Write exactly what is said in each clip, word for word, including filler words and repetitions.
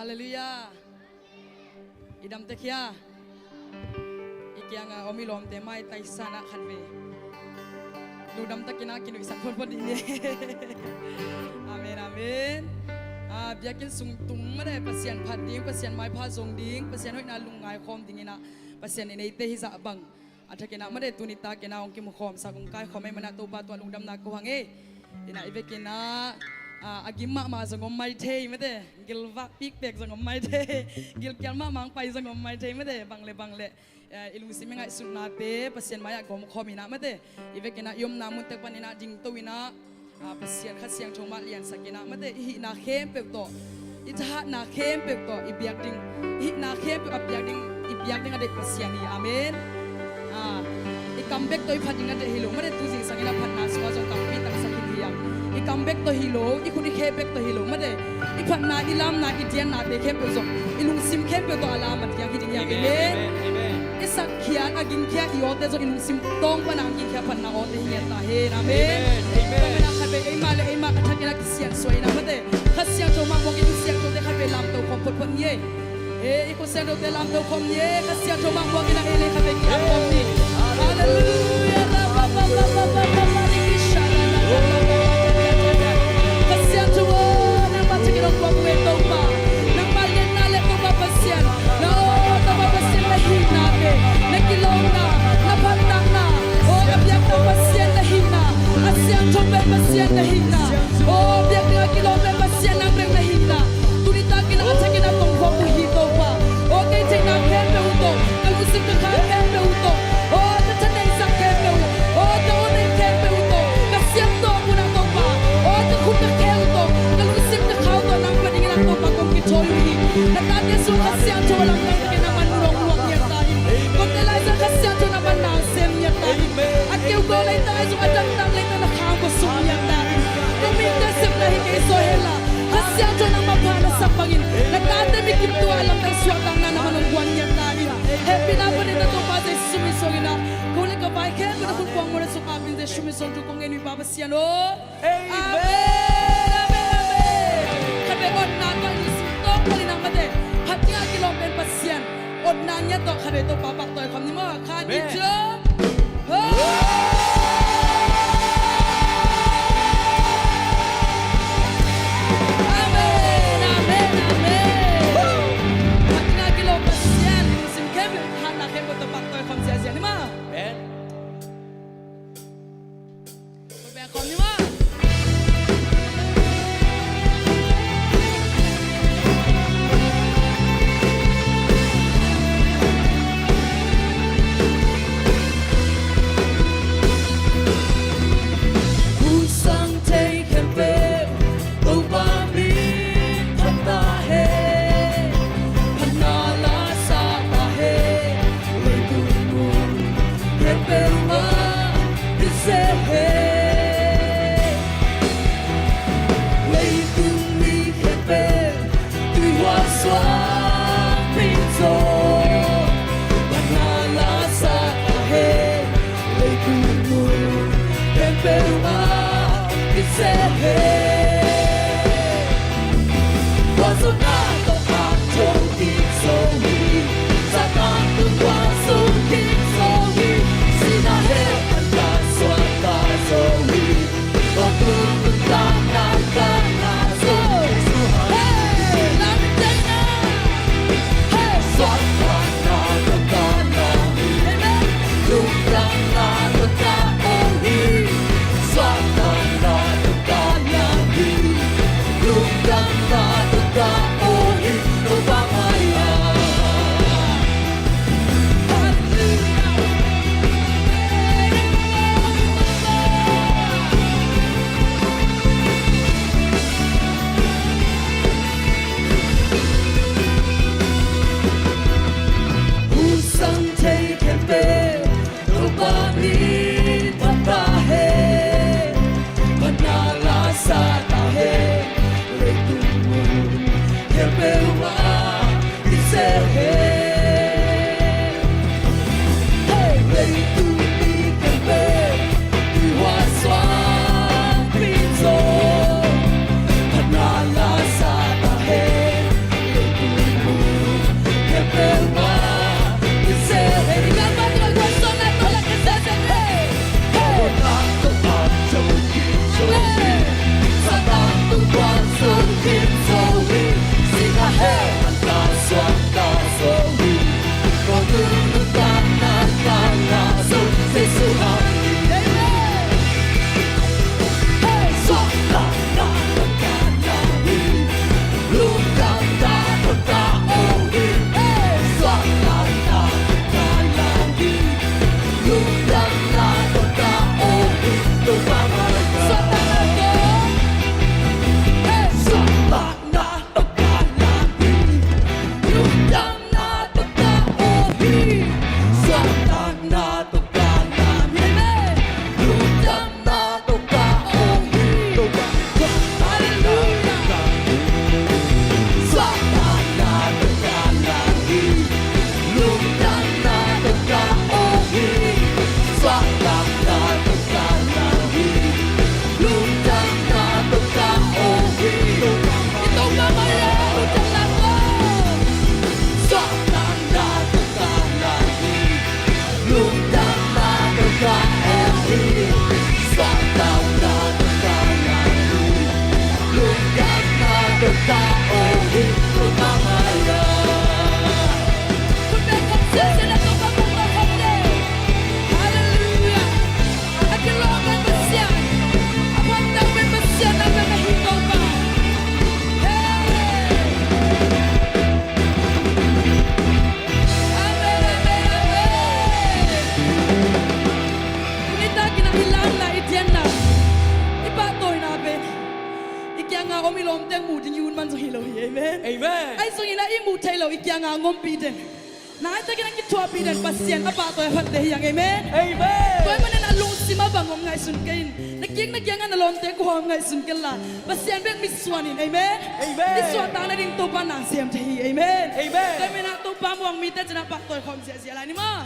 Halleluiah. I dam tek hia? I kiangah om i lawmte maitai sa-in ah khatvei lungdam takin ah kinuihsak photphot ding hi. Amen, amen. Ah, biakinn sung tung mate, Pasian phat ding, Pasian maipha zong ding, Pasian hoihna lungngai khawm dingin ah, Pasian in eite hizah bang a thakin ah mate, tuni takin ah hong kimukhawmsak, hong kaikhawm ahih manin ah Topa tungah lungdamna ko hang e. In ah i vekin ah, ah, a gim mahmah zong om maithei mate, gilvak pikpek zong om maithei, gilkial mahmah hong pai zong om maithei mate, bang le bang le, eh, i lungsim i ngaihsutnate Pasian mai-ah gawmkhawm in ah mate, i vekin ah i omna mun tek panin ah dingto in ah, ah, Pasian Kha Siangtho mah liansak in ah mate, i hihna khempeuh tawh, i thahatna khempeuh tawh i biak ding, i hihna khempeuh a biak ding, i biak ding a deih Pasian hi. Amen. Ah, i kam bek tawh i phat ding a deih hi lo mate, tu zingsang in ah phatna sungah zong tampi tangsak hi hiam? I kam bek tawh hi lo, i khut i khe bek tawh hi lo mate, i phatna, i lamna, i diannate khempeuh zong i lungsim khempeuh tawh a lam a diak hi ding hiam? Amen. Amen. Amen. I sak khiat, a gingkhia i awte zong i lungsim tawng pana a gingkhia phatna awte hi ngiat ta hen. Amen. Amen. Amen. Tua manin ah khatvei eimah le eimah a thakin ah kisiansuah in ah mate, Kha Siangtho mah buakin i siangthote khatvei lamto khawm photphot ni e. He, i khutsiangthote lamto khawm ni e. Kha Siangtho mah buakin ah ei le khatvei ki-ap khawm ni. Halleluiah. Kha Siangtho aw, nangmah thakin hong buak uh e Topa. Nangmah lianna le Topa Pasian, na aw Topa Pasian na hihna te, na kilawmna, na phatnakna, aw a biakna Pasian na hihna, a siangtho pen Pasian na hihna, aw biak ding a kilawm pen Pasian nang bek na hihna, tuni takin a thakin a tongkhawm uh hi Topa. Aw kei theihna khempeuh uh tawh, ka lungsim ka kha khempeuh uh tawh, aw ka thaneihsak khempeuh uh, aw ka aw neih khempeuh uh tawh, ka siam tawh uh na Topa, aw ka khut ka khe uh tawh, ka lungsim ka kha uh tawh nang pia dingin a Topa kong kithawi uh hi. Na tate sung Kha Siangtho a lamdang takin nangman hong luang ngiat ta in. Kote lai sung Kha Siangtho nangman na sem ngiat ta in. A keu ko leitang ahi zong a dangdang leitang na khang ko sung ngiat ta in. Ka mite sepna hi kei sua hen la, Kha Siangtho nangmah pha na sak bangin na tate mi kim tungah a lamdang suahtakna nangman hong guan ngiat ta in. Hehpihna panin na Topa Jesu min suangin ah ko le ka vai khempeuh na khut kuang muan a sung apin Jesu min suang thu kong ngen uh hi Pa Pasian aw. Amen. Amen, amen, amen. Khatvei otna tawh i lungsim tawng bangin ah mate, phat ding a kilawm pen Pasian, otna ngiat tawh khatvei Topa paktawi khawm ni maw. Khat, nih, thum. Amen, amen, amen. Phat ding a kilawm Pasian, i lungsim khempeuh, hatna khempeuh tawh paktawi khawm ziahziah ni maw. Amen. Sang thei khempeuh Topa min phat ta hen. Phatna la sa ta hen. Leitung mun khempeuh ah i ze hen. Leitung mi khempeuh tuihual suak min zong phatna la sa ta hen. Leitung mun khempeuh ah i ze hen. Tua zong a tawh a tho kik zo hi. Satan tung tua zo kik zo hi. Sihna hell pan ta suak ta zo hi. Tua tung tung ta na ta na zo hi. Hey, lam tei na. Hey, suak ta na ta na hi. Amen. Lungdamna tawh ta ong hi. Suakta na tawh ta na Amen. I kianga om i lawmte muh ding i ut man zong hi lo hi. Amen. Amen. Ahi zongin a i muh theih loh i kianga ngompih den, nai takin a kithuahpih den Pasian a pahtawi a phatte hi hang. Amen. Amen. Tua ahih manin a lungsim a bang om ngaihsun kei in, na kik na kianga na lawmte kua om ngaihsun kei la, Pasian bek mitsuan in. Amen. Amen. Mitsuan tak nading Topa na sem thei hi. Amen. Amen. Tua ahih manin a Topa muang mite cina pahtawi khawm ziahziah lai ni maw.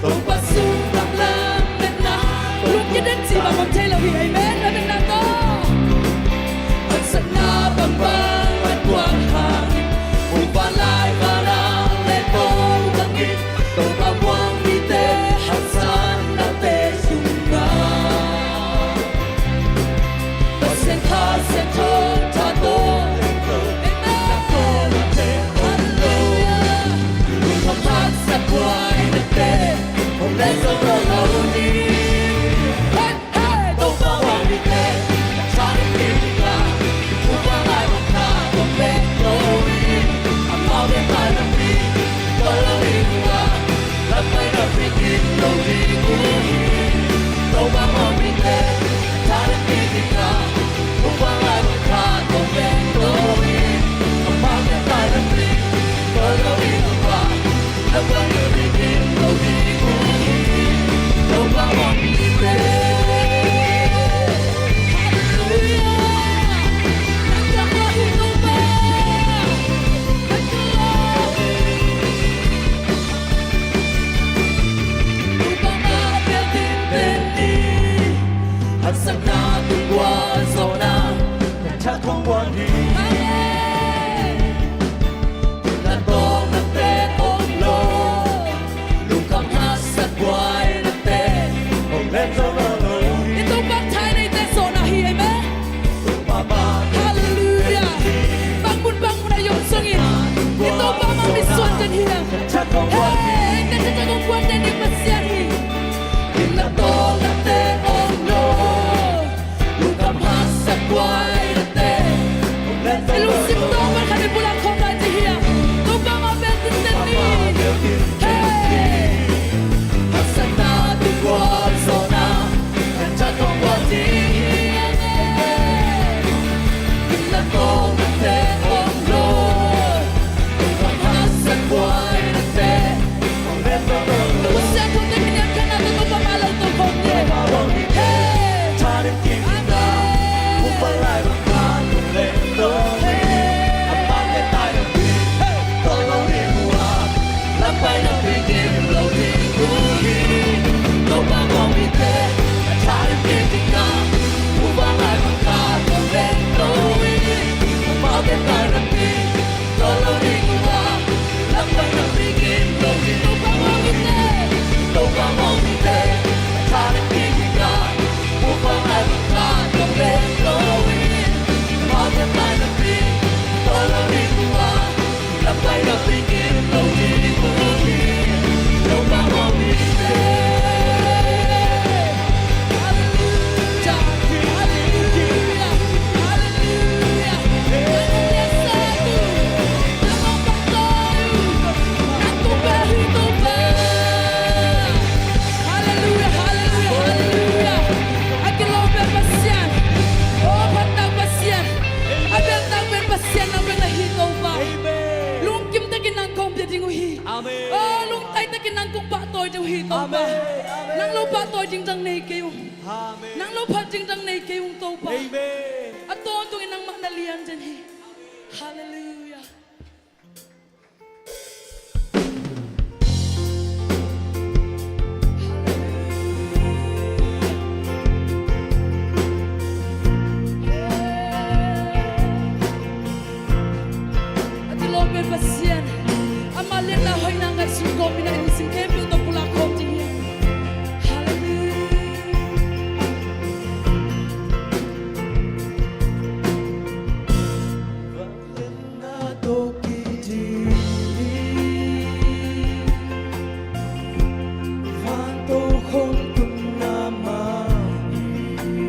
Topa sung lam lametna, lungkit den cih bang om thei lo hi. Amen. Lametna tawh Amen. Oh, lungtaitakin nang kong pahtawi ding uh hi, Topa. Amen. Amen. Nang lo pahtawi ding dang nei kei ung. Amen. Nang lo phat ding dang nei kei ung, Topa. Amen. A tawntungin nangmah na lian den hi. Halleluiah. A tilawm pen Pasian, ama lianna hoihna ngaihsun kawmin a i lungsim khempeuh tawh pulak khawm ding hi. Halleluiah. Vangliatna tawh kiding hi, vantung hong tunna mah hi.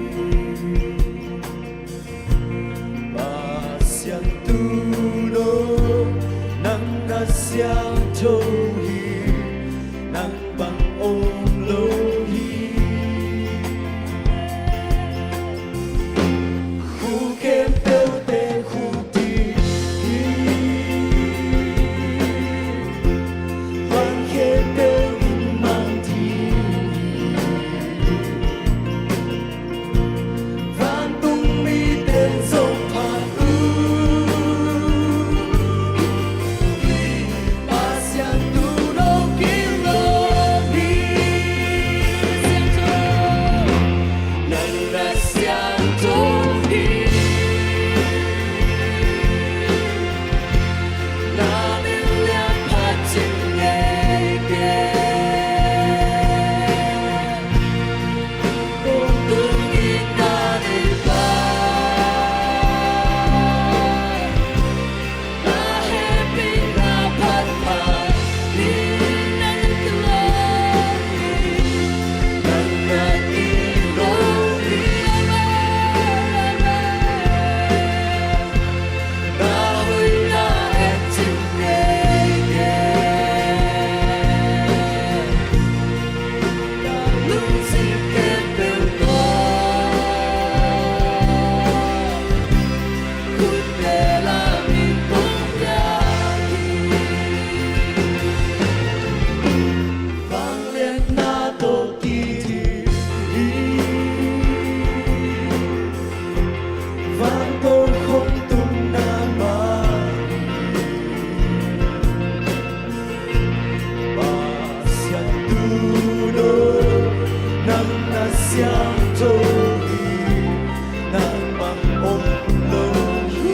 Pasian tuuno, nang na siangtho hi, nang bang om lo hi. Khuk khempeuh te khuk ding hi, van khempeuh in mang ding hi. Vantung mite zong phat uh hi, Pasian tuuno kilawm hi. Nang na siangtho hi, na min lian phat cing ngei kei. Vangliatna tawh kiding hi, vantung hong tunna mah hi. Pasian tuuno, nang na siangtho hi, nang bang om lo hi.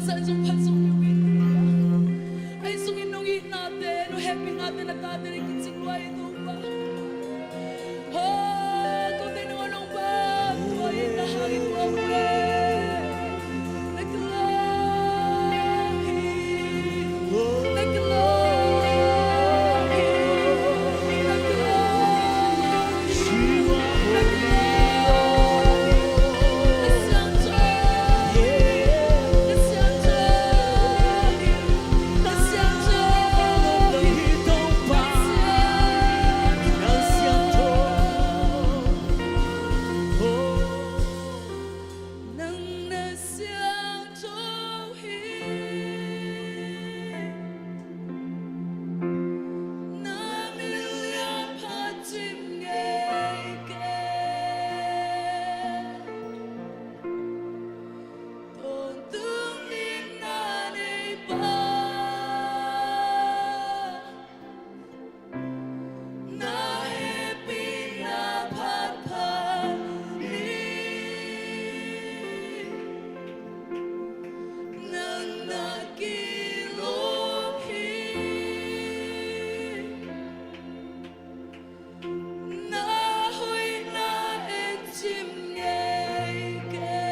Sang zong phat zong hi ung ei Topa. Ahi zongin nong itnate, nong hehpihnate na tate na kici lua ei Topa. Ho, kote nong nong ba tua in na hangin tua ung ei. Na ka lawm hi. Na ka lawm hi. Nang na siangtho hi. Na min lian phat cing ngei kei. Tawntung in na nei pa. Na hehpihna phat phat ni. Nang na kilawm hi. Na hoihna en cim ngei kei.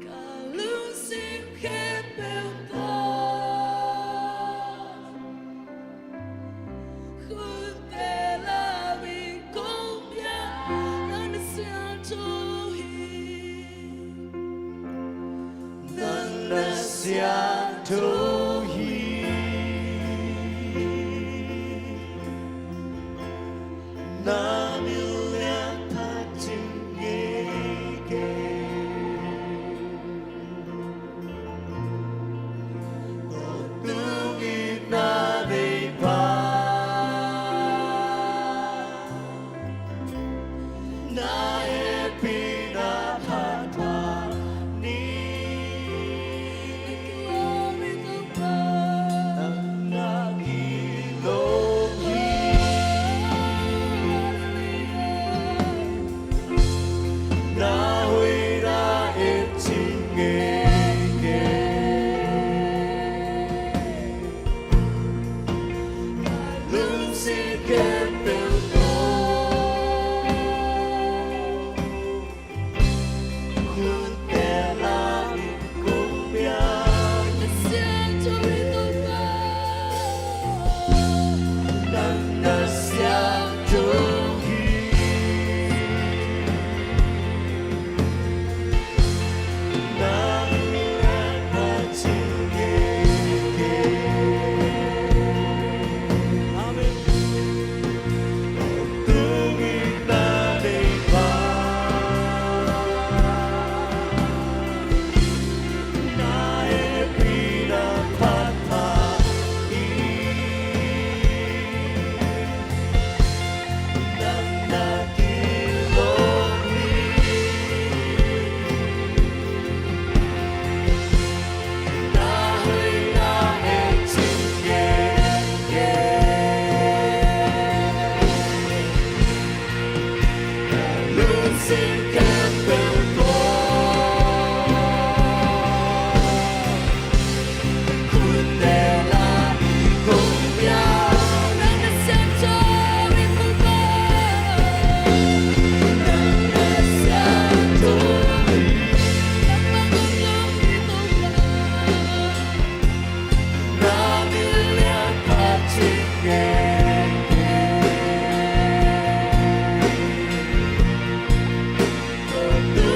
Ka lungsim khempeuh tawh khutbeng lam in kong pia. Nang na siangtho hi. Nang na siangtho hi. Na min lian phat cing ngei kei. Tawntung in na nei pa. Na hehpihna phat phat ni. Nang na kilawm hi. Na hoihna en cing ngei kei. Lungsim khempeuh tawh khutbeng lam in kong pia. Nang na siangtho hi. Amen.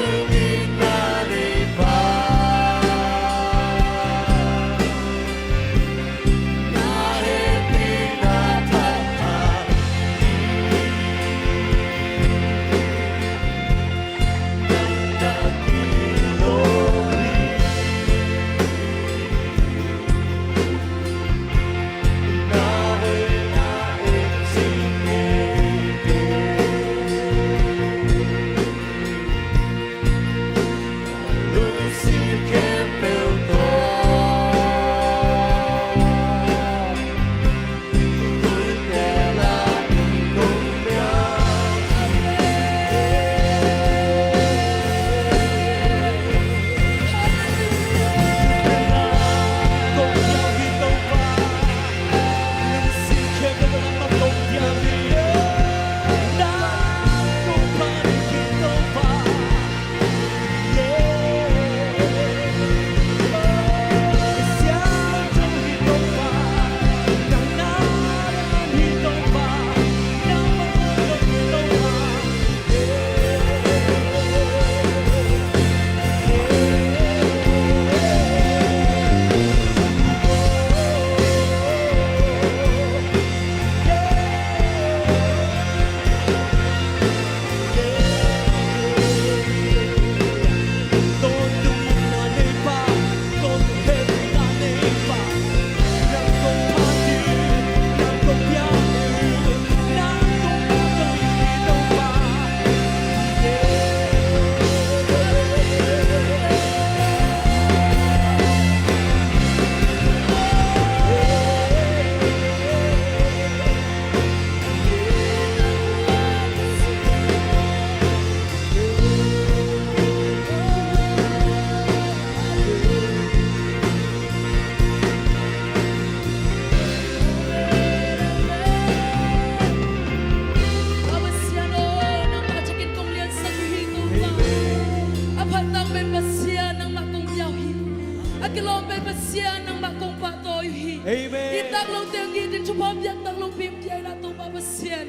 Pasian nangmah kong pahtawi uh hi. Amen. I tak lote hong it in, thupha piak tak lopi hong pia in ah Topa Pasian,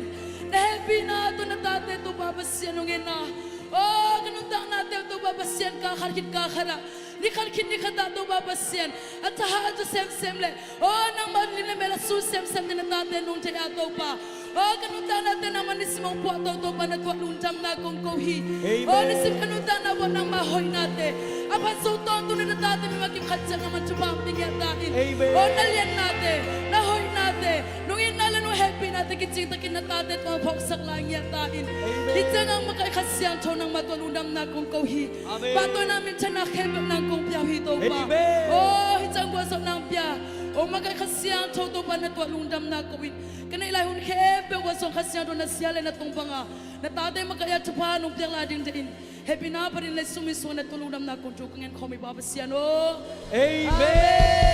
na hehpihna tawh na tate Topa Pasian hong en a. Aw ka nuntaknate uh Topa Pasian, kal khat khit kal khat ah, ni khat khit ni khat ah Topa Pasian, a thahat a tu semsem leh, aw nangmah lim leh mel a su semsem ding na tate nong thei a Topa. Aw ka nuntaknate nangmah nisim hong puahto Topa, na tua lungdamna kong ko hi. Amen. Aw nisim ka nuntakna uah nangmah hoihnate a phat zo tawntung na tate mimah kim khat ciat nangmah thupha hong pia ngiat ta in. Amen. Aw na liannate, na hoihnate, nong itna leh nong hehpihnate kicingtakin na tate tua phawksak lai ngiat ta in. Amen. Hi ciangah makaih Kha Siangtho nangmah tua lungdamna kong ko hi. Amen. Pahtawina minthanna khempeuh nang kong pia uh hi Topa. Amen. Aw hi ciang gualzawhna hong pia, aw makaih Kha Siangtho Topa na tua lungdamna ko in, ka neih lai hun khempeuh uah zong Kha Siangtho na sia leh na tong banga na tate makaih a thupha nong piak lai ding deih in, hehpihna phat in lei sum in sung na tua lungdamna kong thu ka ngen khawm hi Pa Pasian aw. Amen. Amen.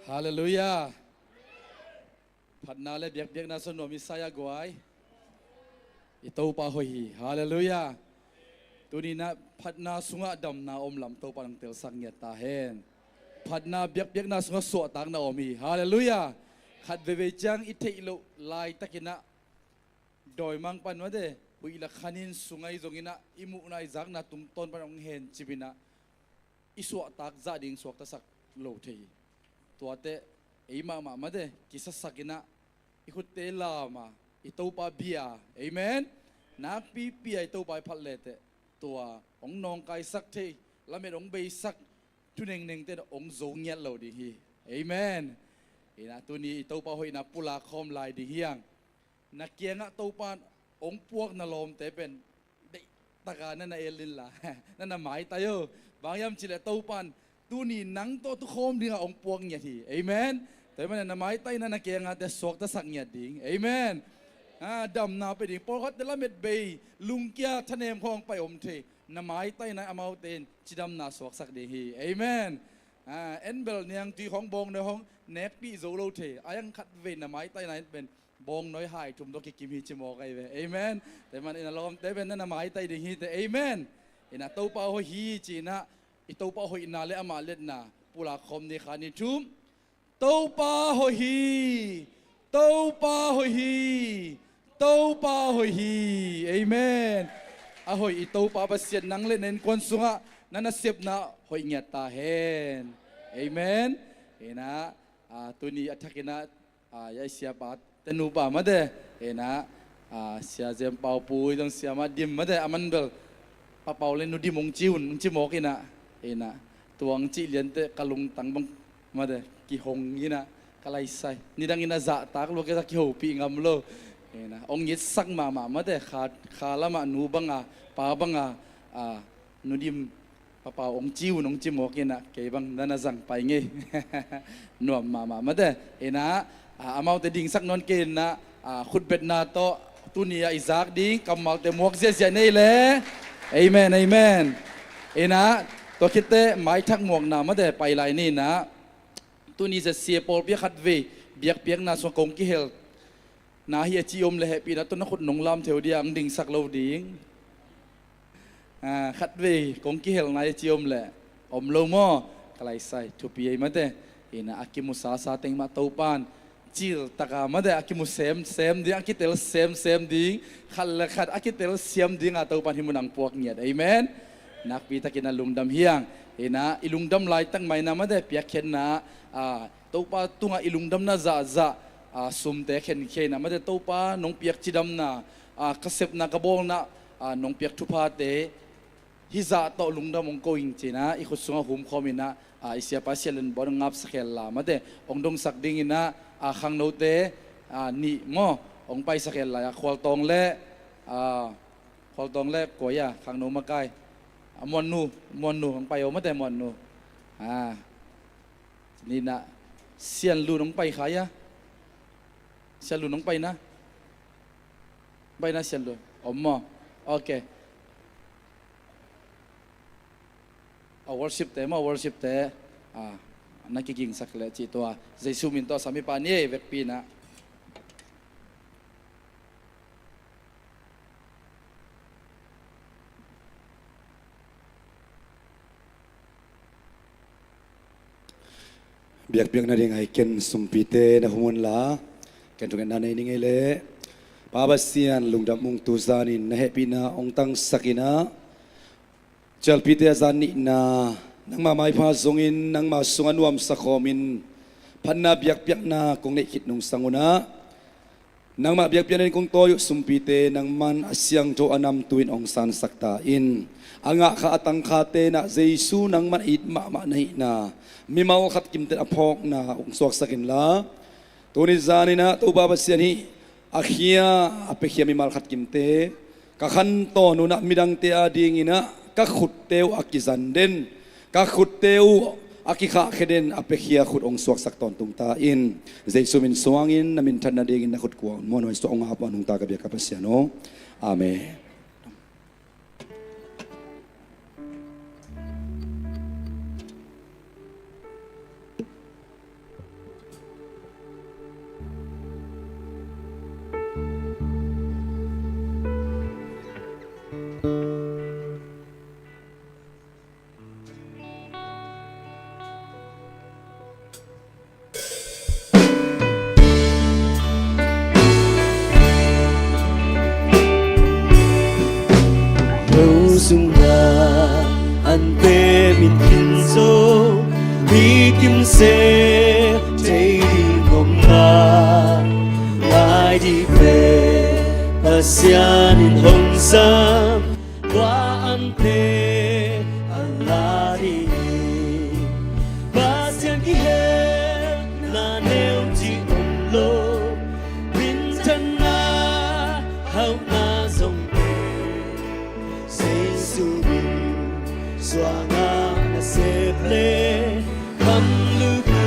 Halleluiah. Phatna leh biakpiakna sung nuam i sa a guai. I Topa hoih hi. Halleluiah. Tuni-in ah phatna sungah damna om lam Topa in hong telsak ngiat ta hen. Phatna biakpiakna sungah suahtakna om hi. Halleluiah. Khat veivei ciang i theih loh laitakin ah dawimangpa'n mate huih leh khanin sung ahi zongin ah i muhna i zakna tungtawn pan hong hencip in ah i suahtak zah ding suaktasak lo thei hi. Tuate ei mahmah mate kisasak in ah i khutte lam a i Topa bia, amen, nakpipi a i Topa i phat leteh tua hong nawngkaisak thei, lamet hong beisak thunengnengte'n hong zo ngiat lo ding hi. Amen. Hi-in ah tuni i Topa hoihna pulak khawm lai ding hi hang. Na kiangah Topa'n hong puak na lawmte pen deihtak a na na el inla na na maitai o. Bang hiam cih leh Topa'n tuni nang tawh tukhawm dingah hong puak ngiat hi. Amen. Tua ahih manin na maitaina na kiangahte suaktasak ngiat ding. Amen. Ah, damna pia ding. Pawlkhatte lamet bei, lungkia, thanem khawng pai om thei. Na maitaina amaute in cidamna suaksak ding hi. Amen. Ah, en bel niangtui khawng bawngnawi khawng nekpih zo lo thei. A hiang khatvei na maitaina in pen bawngnawi hai thum tawh kikim hi ci mawk ahi ve. Amen. Tua ahih manin a lawmte pen na na maitai ding hi teh. Amen. Hi-in ah Topa hoih hi ci-in ah i Topa hoihna leh amah liatna pulak khawm ni, khat ni thum. Topa hoih hi. Topa hoih hi. Topa hoih hi. Amen. A hoih i Topa Pasian nang leh na innkuan sungah na nasepna hoih ngiat ta hen. Amen. Hi-in ah, ah, tuni a thakin ah, ah, i siapa te nupa mate, hi-in ah, ah, Sia Jem Pau Pui zong, Sia Ma Dim mate, aman bel Pa Pau leh Nu Dim hong ci un, hong ci mawk in ah, hi-in ah, tua hong cih lianteh ka lungtang bang mate kihong in ah ka laisai. Nidangin a zahtak lua kei sa, kihopih ngam lo. Hi-in ah hong itsak mahmah mate, kha, kha lamah nu banga, pa banga, ah, Nu Dim, Pa Pau hong ci un, hong ci mawk in ah kei bang na na zang pai ngei. Nuam mahmah mate. Hi-in ah, ah, amaute dingsak nawn kei in ah, ah, khutbetna tawh tuni-ah i zak ding kammalte muak ziahziah nei leh. Amen, amen. Hi-in ah tua khitteh maithak muakna mate pai lai ni in ah, tuni ZCA pawlpi ah khatvei biakpiakna sungah kong kihel na hi a ci om leh hehpihna tawh na khut nong lam thei uh dia, hong dingsak lo ding. Ah, khatvei kong kihelna hi a ci om leh om lo maw? Ka laisai, thupi ei mate. Hi-in ah a kimu sasa teng mah Topa'n ciltak a mate a kimu semsem ding, a kitel semsem ding, khat leh khat a kitel siam ding a Topa'n hih munah hong puak ngiat. Amen. Nakpitakin a lungdam hi hang. Hi-in ah i lungdam laitak mah in ah mate piakkhiatna, ah, Topa tungah i lungdamna zahzah, ah, sumte khenkhia in ah mate Topa nong piak cidamna, ah, ka sepna ka bawlna, ah, nong piak thuphate hih zah tawh lungdam hong ko ing ci-in ah i khut sungah humkhawm in ah, ah, i siapa Sia Lian Bawn hong ngapsak hen la mate hong dongsak dingin ah, ah, khangnote, ah, nih maw hong paisak hen lai-a Khual Tawng leh, ah, Khual Tawng leh kua ia, khangno makai, ah, Muan Nu, Muan Nu hong pai o mate, Muan Nu. Ah, ni-in ah Sian Lun hong pai kha ia. Sian Lun hong pai na. Baina sial lo om maw? Ok. A worship te maw, worship te, a, na kigingsak leh cih tua Jesu min tawh sam hi pah ni ei, vekpi in ah. Biakpiakna ding a i ken sumpite na hum un la, ken thungetna nei ni ngei leh. Pa Pasian, lungdam ung, tu zanin na hehpihna hong tangsak in ah, cialpite a zan nihna nangma maipha zongin nangma sungah nuamsa khawmin phatna biakpiakna kong neih khit nungsang un ah, nangmah biakpiakna in kong tawi uh sumpite nangman a siangtho a namtu in hong sansak ta in. A ngahkha a tangkhate in ah Jesu nangman a it mahmah na hihna, mimal khat kimten a phawkna hong suaksak inla, tuni zanin ah Topa Pasian hih a khia, a piakhia mimal khat kimte ka khan tawn un ah midangte adingin ah ka khutte uh a kizan den, ka khutte uh a kikhahkhia den a piakhia khut hong suaksak tawntung ta in. Jesu min suangin na minthan nadingin na khut kuang muanhuai suah hong ap uh a nungta ka biak ka Pasian aw. Amen. Lo sungah ante min khin zo, mi kimse thei ding om na, ngai dih ve Pasian in hong sam. Tua ante a la ding hi. Pasian kihelna neu cih om lo, minthanna hauhna zong nei. Jesu min suangah na sep le, kham lukhu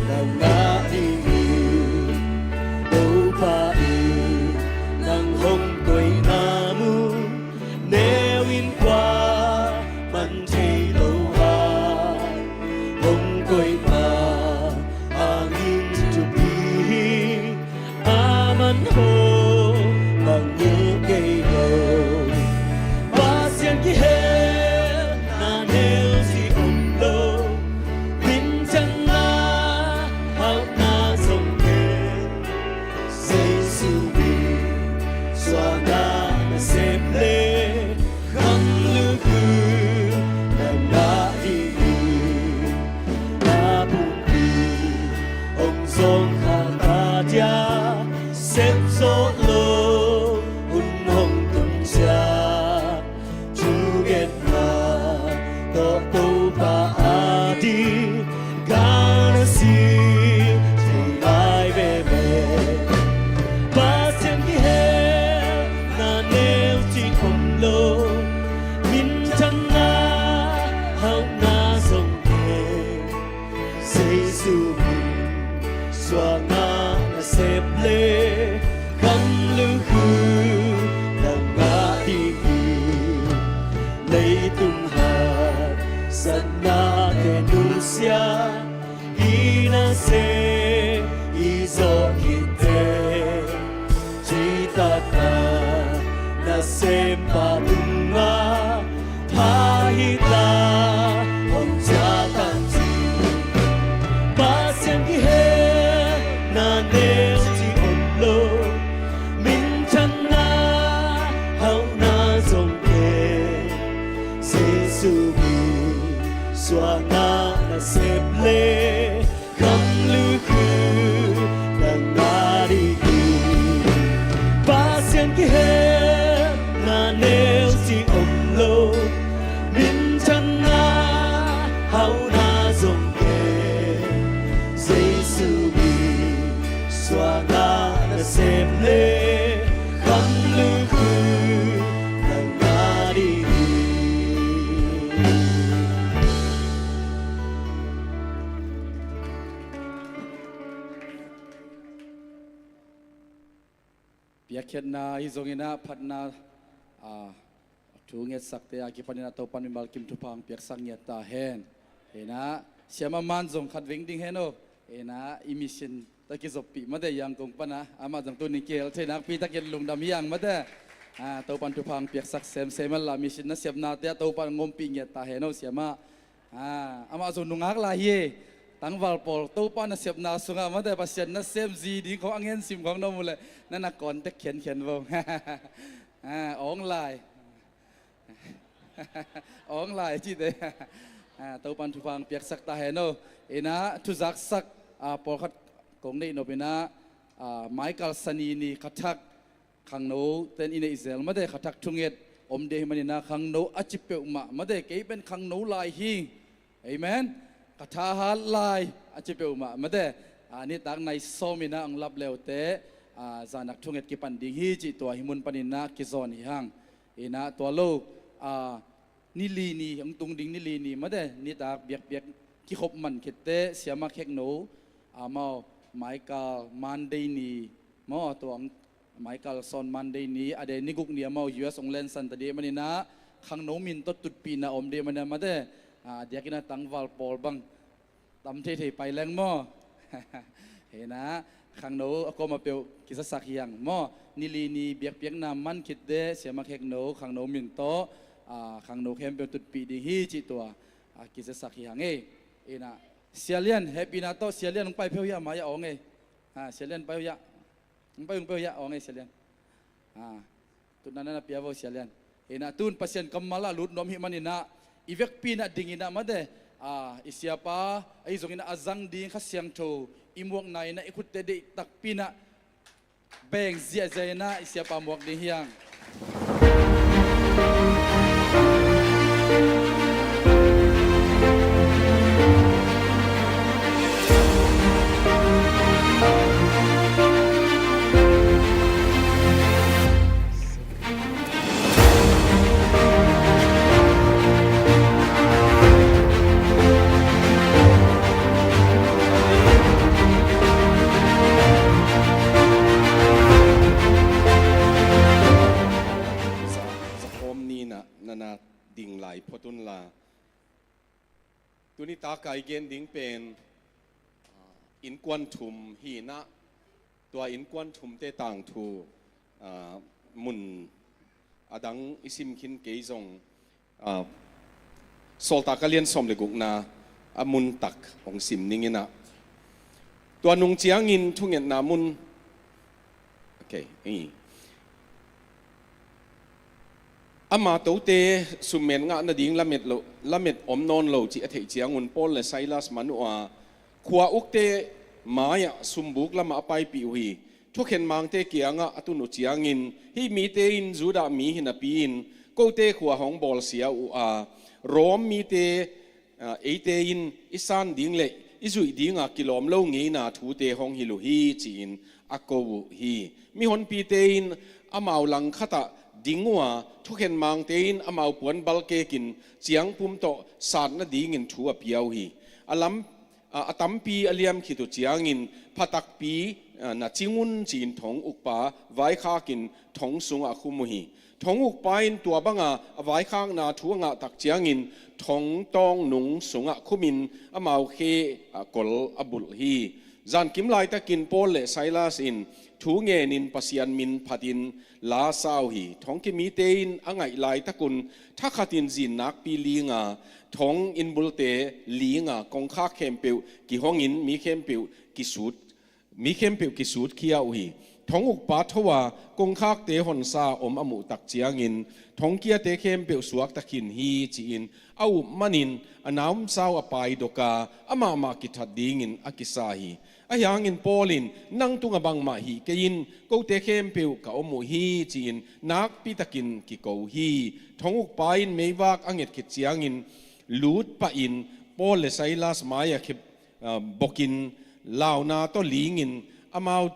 na ngah ding hi. Topa in nang hong koihna mun, neu in kua man thei lo a, hong koihna hangin thupi hi. A man hong bang ngel kei lo. Pasian kihelna neu cih om lo, minthanna hauhna zong nei. Jesu min suangah na sep le, kham lukhu na ngah ding hi. Na pumpi hong zawngkhal ta dia, sep zawh lo hun hong tung ciang, thungetna tawh Topa ading gal na si thei lai veve. Pasian kihelna neu cih om lo, minthanna hauhna zong nei. Jesu min suangah na sep le, kham lukhu na ngah ding hi. Leitung haksatnate nusia, i na se i zawh khit teh, citaka nasempa tungah pha hi ta, hong ciah tan ci. Pasian kihelna neu cih om lo, minthanna hauhna zong nei. Jesu min suangah na sep le, kham lukhu na ngah ding hi. Pasian kihelna neu cih om lo, minthanna hauhna zong nei. Jesu min suangah na sep le, kham lukhu na ngah ding hi. Piakkhiatna hi zongin ah phatna, a, thu ngetsakte a kipanin ah Topan mimal kim thupha hong piaksak ngiat ta hen. Inah siama man zong khat veng ding hen aw. Inah i mission tawh kizoppih mate, Yangon pan ah amah zong tuni kihel thei nakpi takin lungdam hi hang mate. A, Topan thupha hong piaksak semsem hen la, mission nasiamnate ah Topan hong ompih ngiat ta hen aw siama. A, amah zong nungak lai hi. Tangval pawl Topa nasiamna sungah mate Pasian nasem zi ding khong a ngen sim khong na om uh leh na na contact khiankhian vo. A, awng lai. Awng lai cite. A, Topan thupha hong piaksak ta hen aw. Inah thuzaksak, a, pawlkhat kong neih nop inah, a, Michael Sani ni khathak khangno ten i neih zel mate, khathak thunget om ding hi maninah khangno a ci peuhmah mate, kei pen khangno lai hi. Amen. Ka tha hat lai a ci peuhmah mate. A, nitak nai sawm inah ang lap leute, a, zanak thunget kipan ding hi cih tua hih mun paninah kizawn hi hang. Inah tua lo, a, ni li ni, ang tung ding ni li ni mate, nitak biakpiak kikhop man khitte siama khekno, amau Michael Monday ni maw, tua ang Michael Son Monday ni, a de ni guk ni amau U S ong lensan ta dih maninah khangno min tawh tutpihna om dih maninah mate, a, diakinah tangval pawl bang tam theithei pai leng maw. Hinah khangno a kawm a peuh kizasak hi hang maw. Ni li ni biakpiakna man khitte siama khekno khangno min tawh, a, khangno khempeuh tutpih ding hi cih tua, a, kizasak hi hang ei. Inah Sia Lian, hehpihna tawh Sia Lian hong pai pheuh hiah mai-ah awng ei. A, Sia Lian pai uh hiah. Hong pai hong pai uh hiah awng ei Sia Lian. A, tutna na na pia vo Sia Lian. Inah tun Pasian kammal ah lut nuam hih maninah i vekpi inah ding inah mate, a, i siapa ahi zong inah a zang ding Kha Siangtho i muakna inah i khutte deih takpi inah beng ziahziah inah i siapa muak ding hi hang. Za, za khawm ni inah na na ding lai phot un la. Tuni taka i gen ding pen, a, innkuan thum hi inah, tua innkuan thumte tangthu, a, mun a dang i sim khin kei zong, a, Sawltak a lian sawm le gukna a mun tak hong sim ning inah. Tua nung ciangin thungetna mun, okay, i. Ama tote summen ngah nading lamet lo, lamet om nawn lo cih a theih ciangun Paul le Silas man uh a, khua ukte mai-ah sumbuk lamah a paipih uh hi. Thukhen mangte kiangah a tun uh ciangin, hih mite in Judah mi hi napi-in kote khua hong bawlsia uh a, Rom mite, a, eite in i san ding le i zuih dinga kilawm lo ngeina thute hong hilh uh hi, ci-in a ko uh hi. Mihonpite in amau langkhatah ding uh a, thukhen mangte in amau puan balkekin ciangpum tawh sat nadingin thu a pia uh hi. A lam, a, a tampi a liam khit uh ciangin pha takpi, a, na cing un, ci-in thong ukpa vaikhakin thong sungah a khum uh hi. Thong ukpa in tua banga a vaikhakna thu a ngah tak ciangin thong tawng nung sungah khumin amau khe, a, kol a bulh hi. Zankim laitakin Paul le Silas in thu ngenin Pasian min phatin la sa uh hi. Thongki mite in a ngaih laitakun thakhatin zin nakpi linga thong innbulte linga kongkhak khempeuh kihongin mi khempeuh kisut mi khempeuh kisutkhia uh hi. Thong ukpa tho a kongkhakte honsa om a muh tak ciangin thongkiate khempeuh suakta khin hi, ci-in a up manin a naumsau a paidok a, amahmah kithat dingin a kisa hi. Ahi hangin Paul in, "Nang tungah bangmah hih kei in, kote khempeuh ka om uh hi," ci-in nakpitakin kiko hi. Thong ukpa in meivak a nget khit ciangin lut pahin Paul le Silas mai-ah khep, a, bokin launa tawh lingin amau,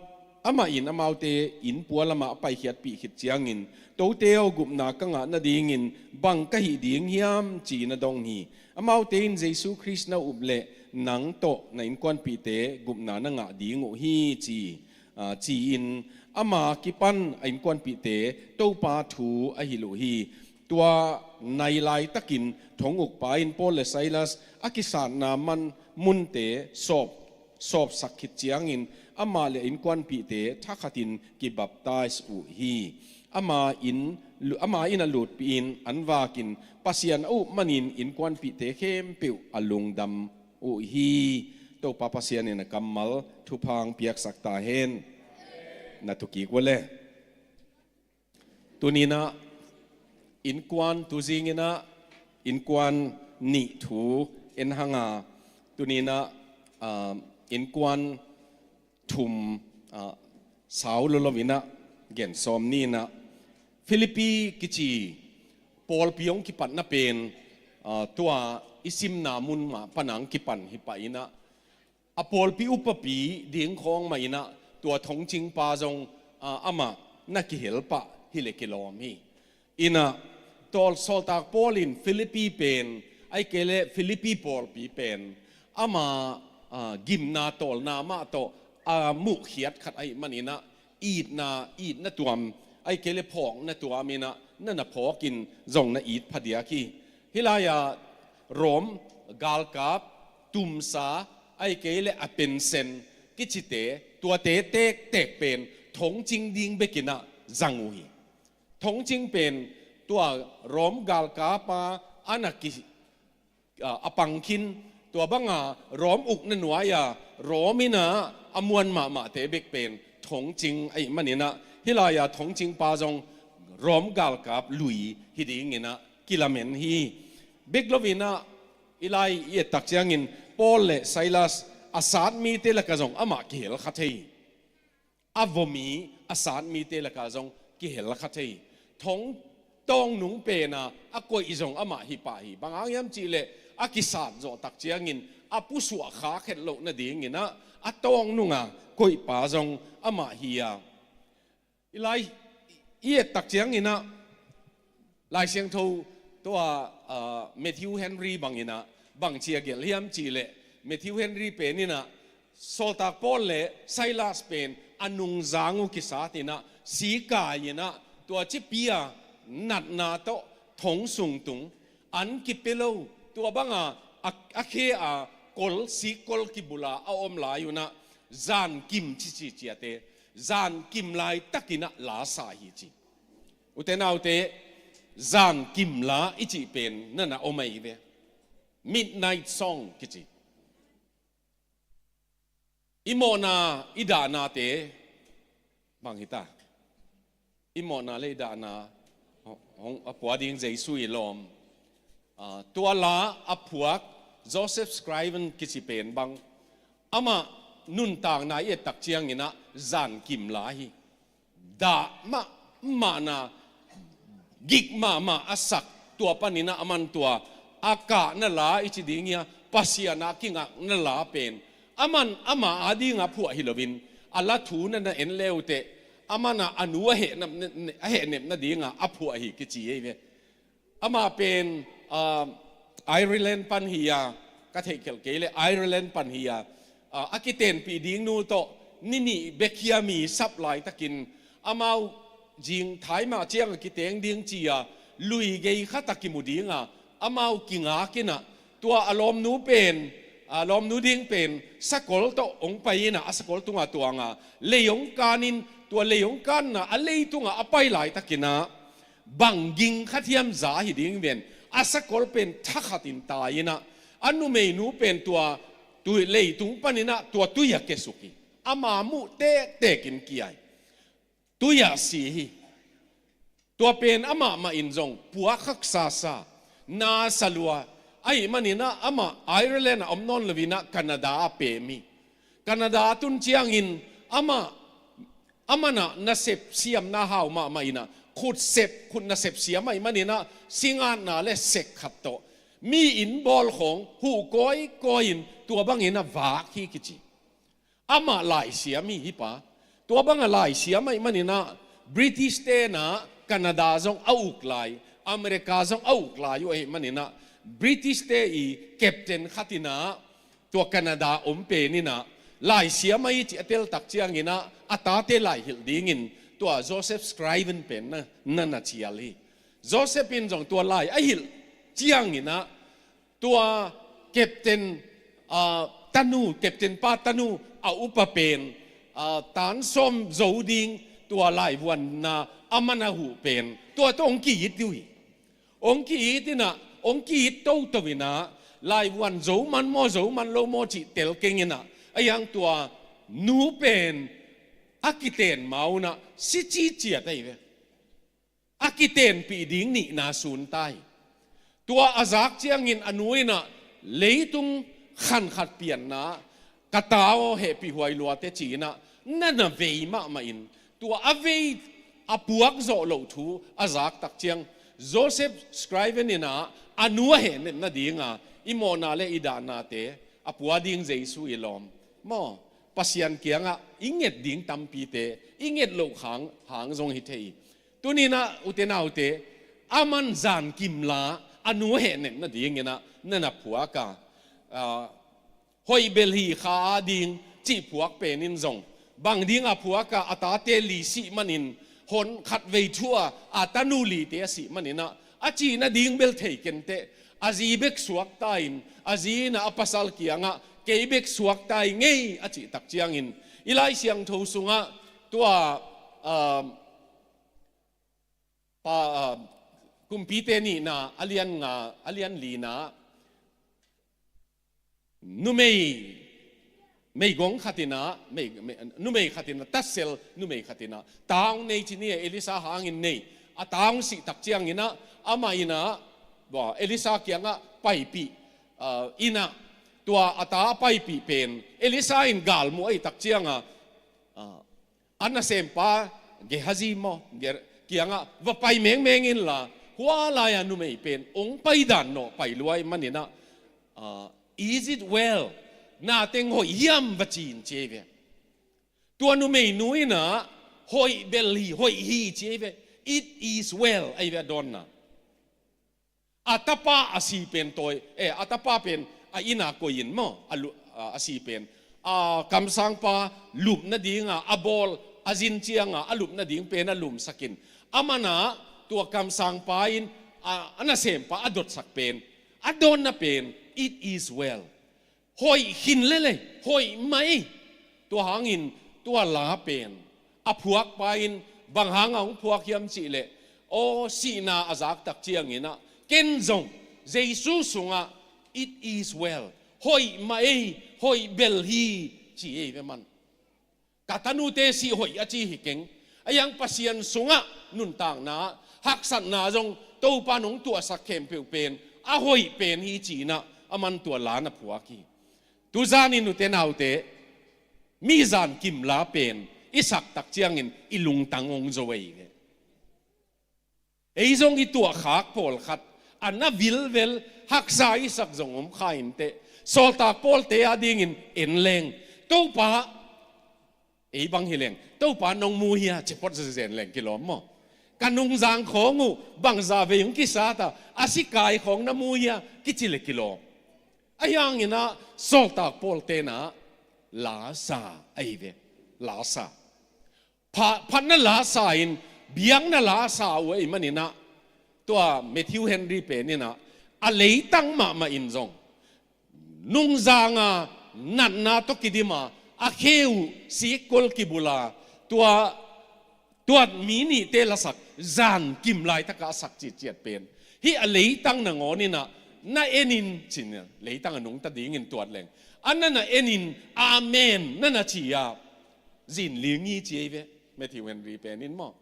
amah in amaute innpua lamah a paikhiatpih khit ciangin, "Tote aw, gupna ka ngah nadingin bang ka hih ding hiam?" ci-in a dong hi. Amaute in, "Jesu Khrist na up leh nang tawh na innkuanpihte gupna na ngah ding uh hi," ci hi. ah, ci-in ama kipan a innkuanpihte Topa thu a hilh uh hi. Tua nai laitakin thong ukpa in Paul le Silas a kisatna man munte sawp, sawpsak khit ciangin amah le a innkuanpihte thakhatin kibaptize uh hi. Ama in, ama in a lutpih in an vakin Pasian a up manin innkuanpihte khempeuh a lungdam uh hi. Topa Pasian in a kammal thupha piaksak ta hen. Na thukik uh le. Tuninah innkuan, tuzing inah innkuan nih thu en hanga, tuninah, ah, innkuan thum, ah, sau lolo inah gen sawm ni inah, Philippi kici pawlpi hong kipatna pen, ah, tua i simna mun mah pana hong kipan hi pah inah, a pawlpi upapi ding khawng mah inah tua thongcingpa zong, ah, amah na kihel pah hi le kilawm hi. Inah, tawl sawltak Paul in Philippi pen, ahih kei le Philippi pawlpi pen ama, ah, gimna tawlna mah tawh a muhkhiat khat ahih man inah, itna, itna tuam, ahih kei le phawkna tuam inah na na phawkin zong na it phadiak hi. Hih lai-ah Rom galkap tumsa, ahih kei le a pensen kicite, tuate tektek pen thongcing ding bek inah zang uh hi. Thongcing pen tua Rom galkapa a na ki, a, a pang khin, tua banga Rom ukna nuai-a Rom inah a muan mahmahte bek pen thongcing ahih man inah, hih lai-ah thongcingpa zong Rom galkap lui hi ding inah kilamen hi. Bek lo inah, hih lai i et tak ciangin Paul le Silas a sat mite lakah zong amah kihel kha thei. A vom i a sat mite lakah zong kihel kha thei. Thong tawng nung pena a koih zong amah hi pah hi. Bang hang hiam cih leh a kisat zawh tak ciangin a pusuah khak het loh nading inah a tawng nunga koihpa zong amah hi a. Hih lai i et tak ciang inah Lai Siangtho tua, ah, Matthew Henry bang inah bang ci a gelh hiam cih leh, Matthew Henry pen inah sawltak Paul le Silas pen a nungzang uh kisat inah sikai inah tua cipi a natna tawh thong sung tung an kipia lo, tua banga a, a khe a kol, sikkol kibula a om lai unah zankim cici ciate, zankim laitak inah la sa hi ci. Ute naute, zankim la i cih pen na na om ahi ve. Midnight song kici. I mawhna, i dahnate bang hita? I mawhna le i dahna hong, hong a pua ding Jesu i lawm. Ah, tua la a phuak Joseph Scriven kici pen bang, amah nuntakna i et tak ciang inah zankim la hi. Dah mahmahna, gik mahmah a sak, tua pan inah aman tua a kahna la i ci ding hia, Pasian a kingakna la pen aman ama a dingah phuah hi loin, a la thu na na en le uh teh, aman a, a nu a hehnep, a hehnep nadingah a phuah hi kici hi ve. Amah pen, ah, Ireland pan hi a, ka theihkhelh kei le Ireland pan hi a, ah, a kitenpih ding nu tawh ni nih bek hiam i sap laitakin amau zing thai mah ciang a kiteng ding ci a, lui gei khat a kimu ding a, amau kingak inah, tua a lawmnu pen, a lawmnu ding pen sakol tawh hong pai inah, a sakol tungah tuang a, lei hong kan in, tua lei hong kanna a lei tungah a pai laitak inah, bang ging khat hiam za hi ding ven, a sakol pen thakhatin tai inah, a numeinu pen tua tui, leitung pan inah tua tui ah kiasuk hi. Ama muh tektekin kia hi. Tui ah si hi. Tua pen amah mah in zong puak haksa sa, na sa lua. Ahih man inah amah Ireland ah om nawn lo inah Canada ah pem hi. Canada tun ciangin amah, aman ah nasep siamna hau mahmah inah, khut sep, khut nasep siam ahih man inah singatna le sek khat tawh mi inn bawl khawng huh kawikawi in tua bang inah vak hi kici. Amah laisiam hi, hi pa. Tua bang a laisiam ahih man inah British te inah Canada zong a uk lai, America zong a uk lai uh ahih man inah British te i captain khat inah tua Canada om pen inah Laisiam ahi cih a tel tak ciangin ah a tate laihilh dingin tua Joseph Scriven pen na, na, na cial hi. Joseph in zong tua lai a hilh ciangin ah tua captain, ah, tanu, captain pa tanu a upa pen, ah, tan sawm zo ding tua laivuanna a man a huh pen tua tawh hong ki-it uh hi. Hong ki-it in ah, hong ki-it toto in ah, laivuan zo man maw, zo man lo maw cih tel keng in ah, a hiang tua nu pen a kiten ma un ah si ciciat ahi ve. A kitenpih ding nihna sun ta hi. Tua a zak ciangin a nu in ah leitung khan khat pianna ka ta aw, hehpih huai lua teh ci in ah na na vei mahmah in, tua a vei a puak zawh loh thu a zak tak ciang Joseph Scriven in ah a nu a hehnep nading a i mawhna le i dahnate a pua ding Jesu i lawm maw? Pasian kiangah i nget ding tampite i nget loh hang, hang zong hi thei hi. Tuni in ah ute naute, a man zan kimla a nu hehnep nading in ah na na phuak a, ah, hoih bel hi kha a ding cih phuak pen in zong bang ding a phuak a, a tate li sih manin hon khat vei thu a, a tanu lite a sih manin ah a cih nading bel thei ken teh, a zi bek suak ta in, a zi in ah a pasal kiangah kei bek suak ta hi ngei a cih tak ciangin i Lai Siangtho sungah tua, ah, pa, ah, Kumpite nihna a lian nga, a lian lina, numei, meigong khat in ah, mei, mei, numei khat in ah, tatsel numei khat in ah ta hong nei ci ni, Elisa hangin nei. A ta hong sih tak ciangin ah amah in ah, bua, Elisa kiangah paipih, ah, in ah tua a ta a paipih pen Elisa in galmuh ahih tak ciangah, ah, a nasempa Gehazi maw, Ge-, kiangah va pai mengmeng inla, hua lai-a numei pen hong paidan nawh, pai lua ahih manin ah, ah, "Is it well? Na teng hoih hiam?" va ci in ci ahi ve. Tua numeinu in ah hoih bel hi, hoih hi ci ahi ve. "It is well," ahi ve a dawnna. A tapa a si pen tawi, eh, a tapa pen a inn ah koih in maw, a lu-, a, a si pen. A kamsangpa lup nading a, a bawl, a zin ciang a, a lup nading pen a lumsak in. Amah in ah tua kamsangpa in, a, a nasempa a dotsak pen, a dawnna pen, "It is well." Hoih khin lel e, hoih mah e. Tua hangin tua la pen a phuakpa in bang hang a hong phuak hiam cih leh, aw, sihna a zak tak ciangin ah ken zong Jesu sungah, "It is well. Hoih mah e, hoih bel hi," ci ahi ve man. Ka tanute sih hoih a ci hi keng. A hiang Pasian sungah nuntakna, haksatna zong Topa in hong tuahsak khempeuh pen a hoih pen hi ci in ah aman tua la na phuak hi. Tuzan in ute naute, mi zan kimla pen i sak tak ciangin i lungtang hong zo ahi ve. Ei zong i tuahkhak pawlkhat a na vilvel, haksa i sak zong om kha inteh. Sawltak Pawlte a dingin en leng, "Topa, ei bang hi leng, Topa nong mu hia?" ci phot zenzen leng kilawm maw? "Ka nungzang khawng uh bangzah vei hong kisat a, a sikai khawng na mu hia?" kici le kilawm. A hiangin ah Sawltak Pawlte in ah la sa ahi ve. La sa. Pha-, phatna la sa in biakna la sa uh ahih manin ah, tua Matthew Henry pen in ah a leitang mahmah in zong nungzang a natna tawh kidim a, a khe uh sikkol kibul a, tua, tua mi nihte lasak zan kim laitak a a sak citciat pen, hih a leitang nangawn in ah na en in ci-in, leitang a nungta dingin tuat leng, a na na en in, "Amen," na na ci a, zinling hi ci ahi ve, Matthew Henry pen in maw.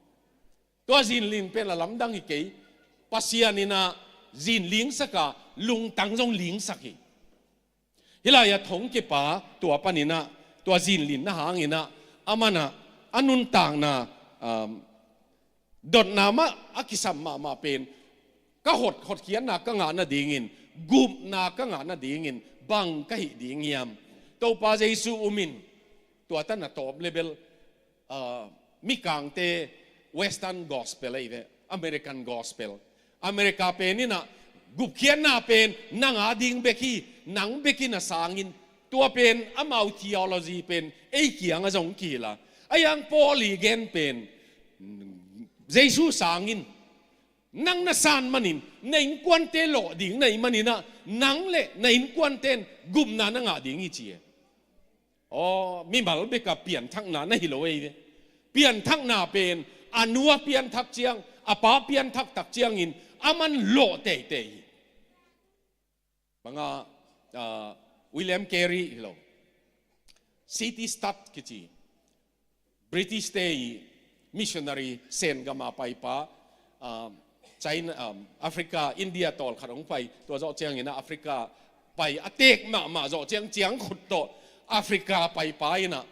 Tua zinling pen a lamdang hi kei. Pasian in ah zinling sak a, lungtang zong lingsak hi. Hih lai-ah thongkipa tua panin ah, tua zinlinna hangin ah, aman ah a nuntakna, um, dotna mah a kisam mahmah pen, "Ka hot, hotkhiatna ka ngah nadingin, gupna ka ngah nadingin bang ka hih ding hiam?" Topa Jesu um in, tua tan a tawp le bel, ah, mikangte Western gospel ahi ve, American gospel. America pen in ah gupkhiatna pen nang a ding bek hi, nang bek in a sang in, Tua pen amau theology pen ei kiangah zong kihilh a. Ahi hang Paul i gen pen Jesu sangin nang na san manin na innkuante lawh ding na hih manin ah nang le na innkuante in gupna na ngah ding hi ci e. Aw, mimal bek a pianthakna na hi lo ei ve. Pianthakna pen a nu a pianthak ciang, a pa pianthak tak ciangin aman lawh teitei hi. Bang a, ah, William Carey hi lo. C T Studd kici. British te i missionary Sen gam a paipa, ah, China, ah, Africa, India tawlkhat hong pai, tua zawh ciangin ah Africa pai a teek mahmah zawh ciang ciangkhut tawh Africa paipa in ah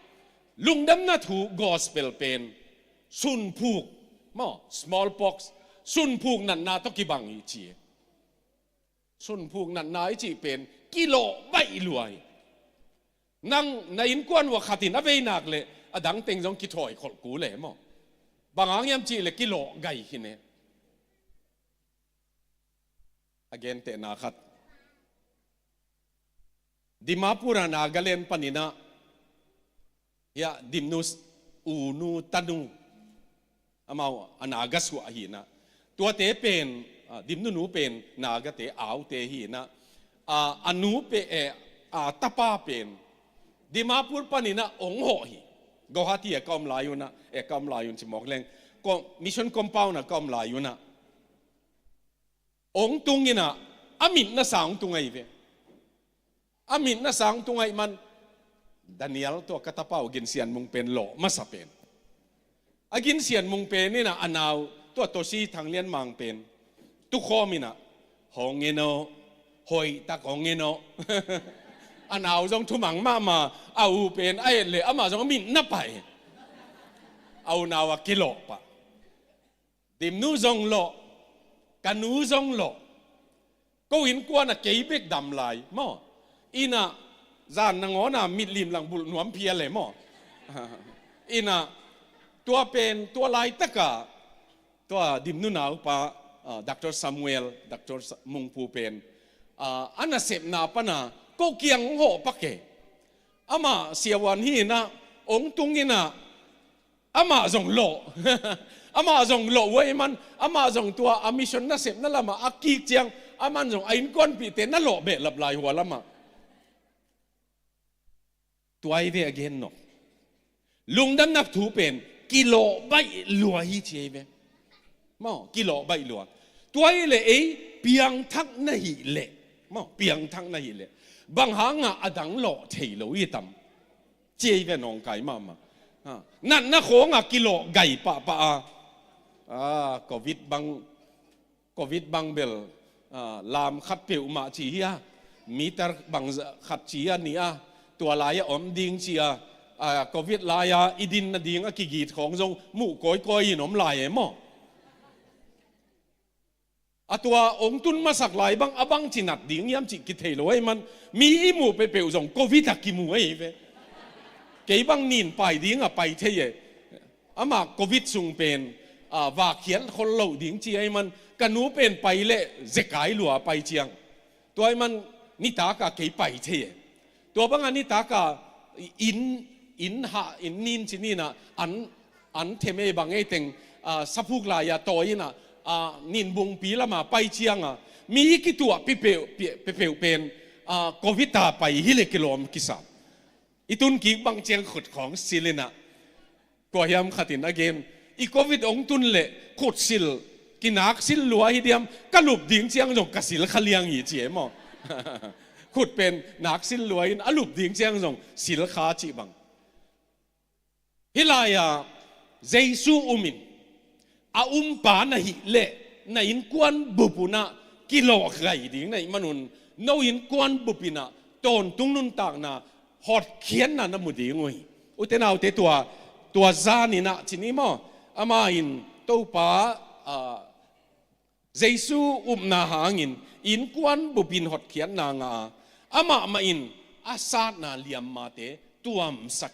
lungdamna thu gospel pen sunphuk, maw, smallpox, sunphuk natna tawh kibang hi ci e. Sunphuk natna i cih pen kilawh baih lua hi. Nang na innkuan uah khat in a vei nak leh a dang teng zong kithawi kholh kul e maw. Bang hang hiam cih leh kilawh gai khin e. A gentehna khat, Dimapur a Nagaland panin ah, hiah Dimnu s-, unu tanu, amau a Naga suah hi in ah. Tuate pen, ah, Dimnu nu pen Nagate aute hi in ah. Ah, a nu pen, eh, a tapa pen Dimapur panin ah hong hawh hi. Guwahati a ka om lai un ah, eh, ka om lai un ci mawk leng, ko-, mission compound a ka om lai un ah hong tung in ah, a mit na sa hong tung ahi ve. A mit na sa hong tung ahih man, Daniel, tua ka tapa uh Gin Sian Mung pen lawh masa pen. A Gin Sian Mung pen in ah a nau, tua Tosi Thang Lian Mang pen tukhawm in ah, hong en aw, hoihtak hong en aw. A nau zong thumang mahmah, a u pen a et leh amah zong a mit na pai. A unau a kilawh pah. Dimnu zong lawh, ka nu zong lawh. Ko innkuan ah kei bek dam lai maw. In ah zan nangawn a mitlim lang bulh nuam phial e maw. In ah tua pen, tua laitak a tua Dimnu naupa, ah, Doctor Samuel, Doctor Sa-, Mungpu pen, ah, a nasepna pan a ko kiang hong hawh pak e. Amah siavuan hi in ah, hong tung in ah, amah zong lawh. Amah zong lawh uh ahih man, amah zong tua a mission nasepna lamah a kik ciang, aman zong a innkuanpihte na lawh behlap lai hua lamah. Tua hi ve a gen nawk. Lungdamna thu pen kilawh baih lua hi ci hi ve. Maw, kilawh baih lua. Tua hi leh ei piangthak na hih leh. Maw, piangthak na hih leh. Bang hangah a dang lawh thei lo hi tam. Ci hi ve nawngkai mahmah. Ha. Natna khawngah kilawh gai pahpah a. Ah, covid bang, covid bang bel, ah, lam khat peuhmah ci hi a. Meter bang za-, khat ci a ni a. Tua lai-ah om ding ci a. Ah, covid lai-a i din nading a kigit khawng zong muh kawikawi in om lai e maw. A tua hong tun masak lai bang a bangci nat ding hiam cih kithei lo ahih man, mi i muh peuhpeuh zong covid a kimu ahi ve. Kei bang nin pai ding a pai thei e. Amah covid sung pen, ah, vakhiat khol loh ding ci ahih man, ka nu pen pai leh zekai lua pai ciang. Tua ahih man nitak a kei pai thei e. Tua bang a nitak a inn, inn hah, inn nin ci ni in ah, an, an them ei bang ei teng, ah, saphuk lai-a tawi in ah, ah, nin bungpi lamah pai ciang a, mi kituah pipeuh, pi-, pipeuh pen, ah, covid a pai hi leh kilawm kisa. I tun kik bang ciang khut khawng sil in ah, kua hiam khat in a gen, i covid hong tun leh khut sil, kinak sil lua hi diam, ka lup ding ciang zong ka sil kha liang hi ci e maw. Khut pen nak sil lua in a lup ding ciang zong sil kha cih bang. Hih lai-ah Jesu um in, a umpa na hih leh na innkuan bup un ah kilawh gai ding na hih man un, no innkuan bup in ah tawntung nuntakna hotkhiatna na mu ding uh hi. Ute naute, tua, tua zan in ah ci ni maw, amah in Topa, ah, Jesu upna hangin innkuan bup in hotkhiatna ngah a, amah mah in a satna liammate tuamsak.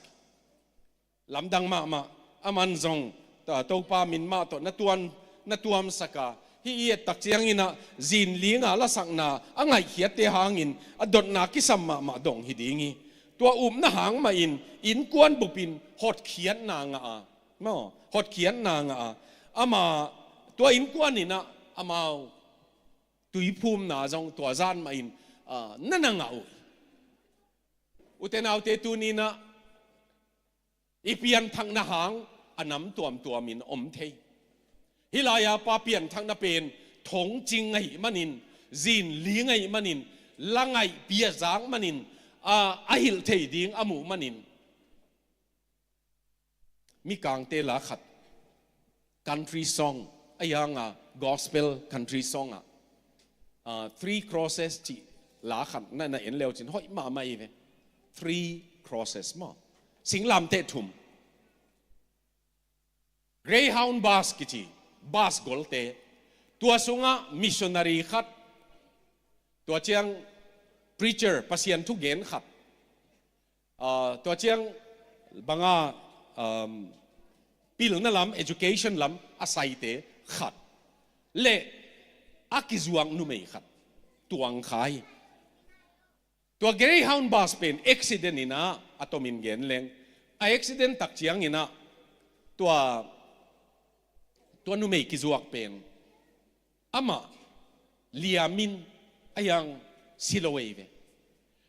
Lamdang mahmah, aman zong, ta-, Topa min mah tawh na tuan, na tuamsak a, hih i et tak ciangin ah zinling a lasakna a ngaihkhiatte hangin a dotna kisam mahmah dong hi ding hi. Tua upna hang mahin innkuan bupin hotkhiatna ngah a, maw, hotkhiatna ngah a, ama tua innkuan inah amau tuiphumna zong tua zan mahin, ah, na na ngah uh. Ute naute, tuni inah i pianthakna hang a nam tuamtuamin om thei. Hih lai-a pa pianthakna pen thongcing ahih manin, zinling ahih manin, la ngaihpi a zak manin, a, a hilh thei ding a muh manin, Mikangte la khat, country song, a hianga gospel country song ah, ah, Three Crosses cih la khat na, na en leu cin hoih mahmah hi ve. Three Crosses maw. Singlamteh thum. Greyhound bus kici, bus golte. Tua sungah missionary khat, tua ciang preacher, Pasian thugen khat, ah, tua ciang banga, um, pilna lam, education lam a saite khat, le a kizuak numei khat tuang kha hi. Tua Greyhound bus pen accident inah, a tomin gen leng, a accident tak ciang inah tua, tua numei kizuak pen amah liamin a hiang si lo ei ve.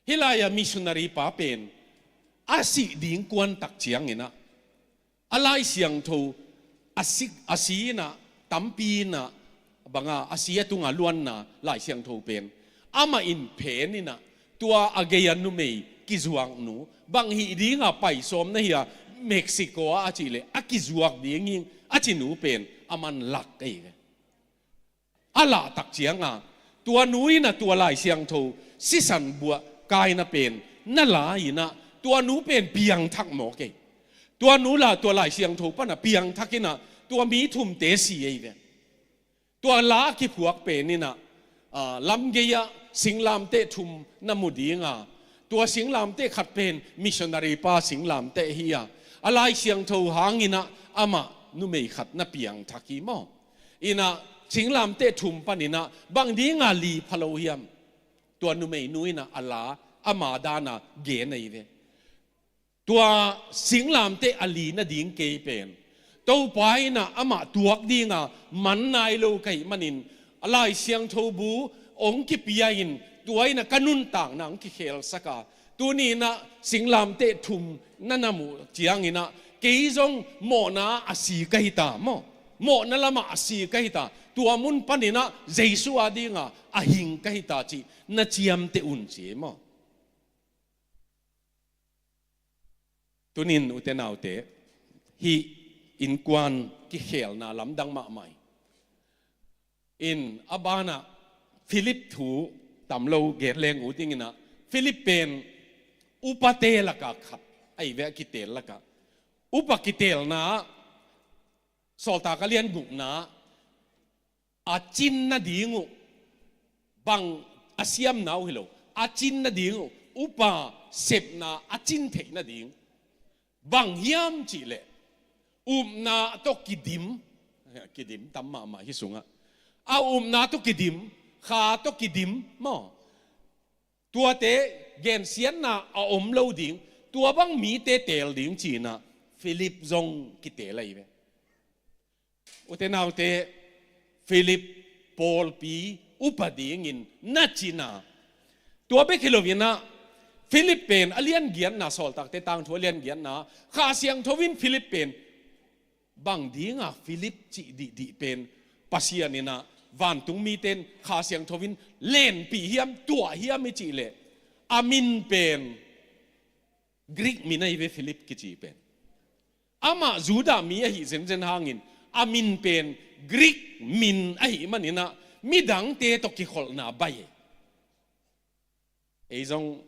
Hih lai-a missionary pa pen a sih ding kuan tak ciang inah a Lai Siangtho a si, a si inah, tampi inah, banga a si a tunga luanna Lai Siangtho pen amah in phen inah, tua a gei-a numei kizuaknu, bang hih dinga paisawm na hi a, Mexico ah a cih leh a kizuak ding hi a cinu pen aman lak ei ve. A lah tak cianga tua nu inah tua Lai Siangtho sisan buah kaina pen na la inah tua nu pen piangthak mawk ei. Tua nu la tua Lai Siangtho pana piangthak inah tua mi thumte si ei ve. Tua la a kiphuak pen inah, ah, lamgei-ah singlamteh thum na mu dinga, tua singlamteh khat pen missionary pa singlamteh hi a, a Lai Siangtho hang inah amah numei khat na piangthak hi maw. Inah singlamteh thum pan inah bang dinga li pha lo hiam? Tua numeinu inah a la ama dana gen ahi ve. Tua singlamteh a li nading kei pen Topa inah amah tuak dinga man nai lo ka hih manin, a Lai Siangtho bu hong kipia in, tua inah ka nuntakna hong kikhelsak a, tuni inah singlamteh thum na na muh ciang inah kei zong mawhna a si ka hi ta maw, mawhna lamah a si ka hi ta, tua mun pan inah Jesu a dinga a hing ka hi ta cih na ciamteh un ci maw. Tunin ute naute, hih innkuan kikhelna lamdang mahmah hi. In a banah Philip thu tam lo gen leng uh ding inah, Philip pen upate laka khat ahi ve, a kitel laka. Upa kitelna, Sawltak a lian gukna, a cin nading uh, bang a siamna uh hi lo, a cin nading uh, upa sepna a cin theih nading bang hiam cih leh, upna tawh kidim, kidim tam mahmah hih sungah, a upna tawh kidim, Kha tawh kidim maw, tuate gensiatna a om lo ding, tua bang mite teel ding ci inah Philip zong kiteel ahi ve. Ute naute, Philip pawlpi upa dingin na cina. Tua bek hi lo inah, Philip pen a lian giatna, Sawltakte tangthu a lian giatna, Kha Siangtho in Philip pen, bang dinga Philip cih dihdih pen, Pasian inah vantung mite in Kha Siangtho in lenpih hiam, tuah hiam i cih leh, a min pen Greek min ahi ve, Philip kici pen. Amah Judah mi ahi zenzen hangin, a min pen Greek min ahi man inah, midangte tawh kikholhna baih. Ei zong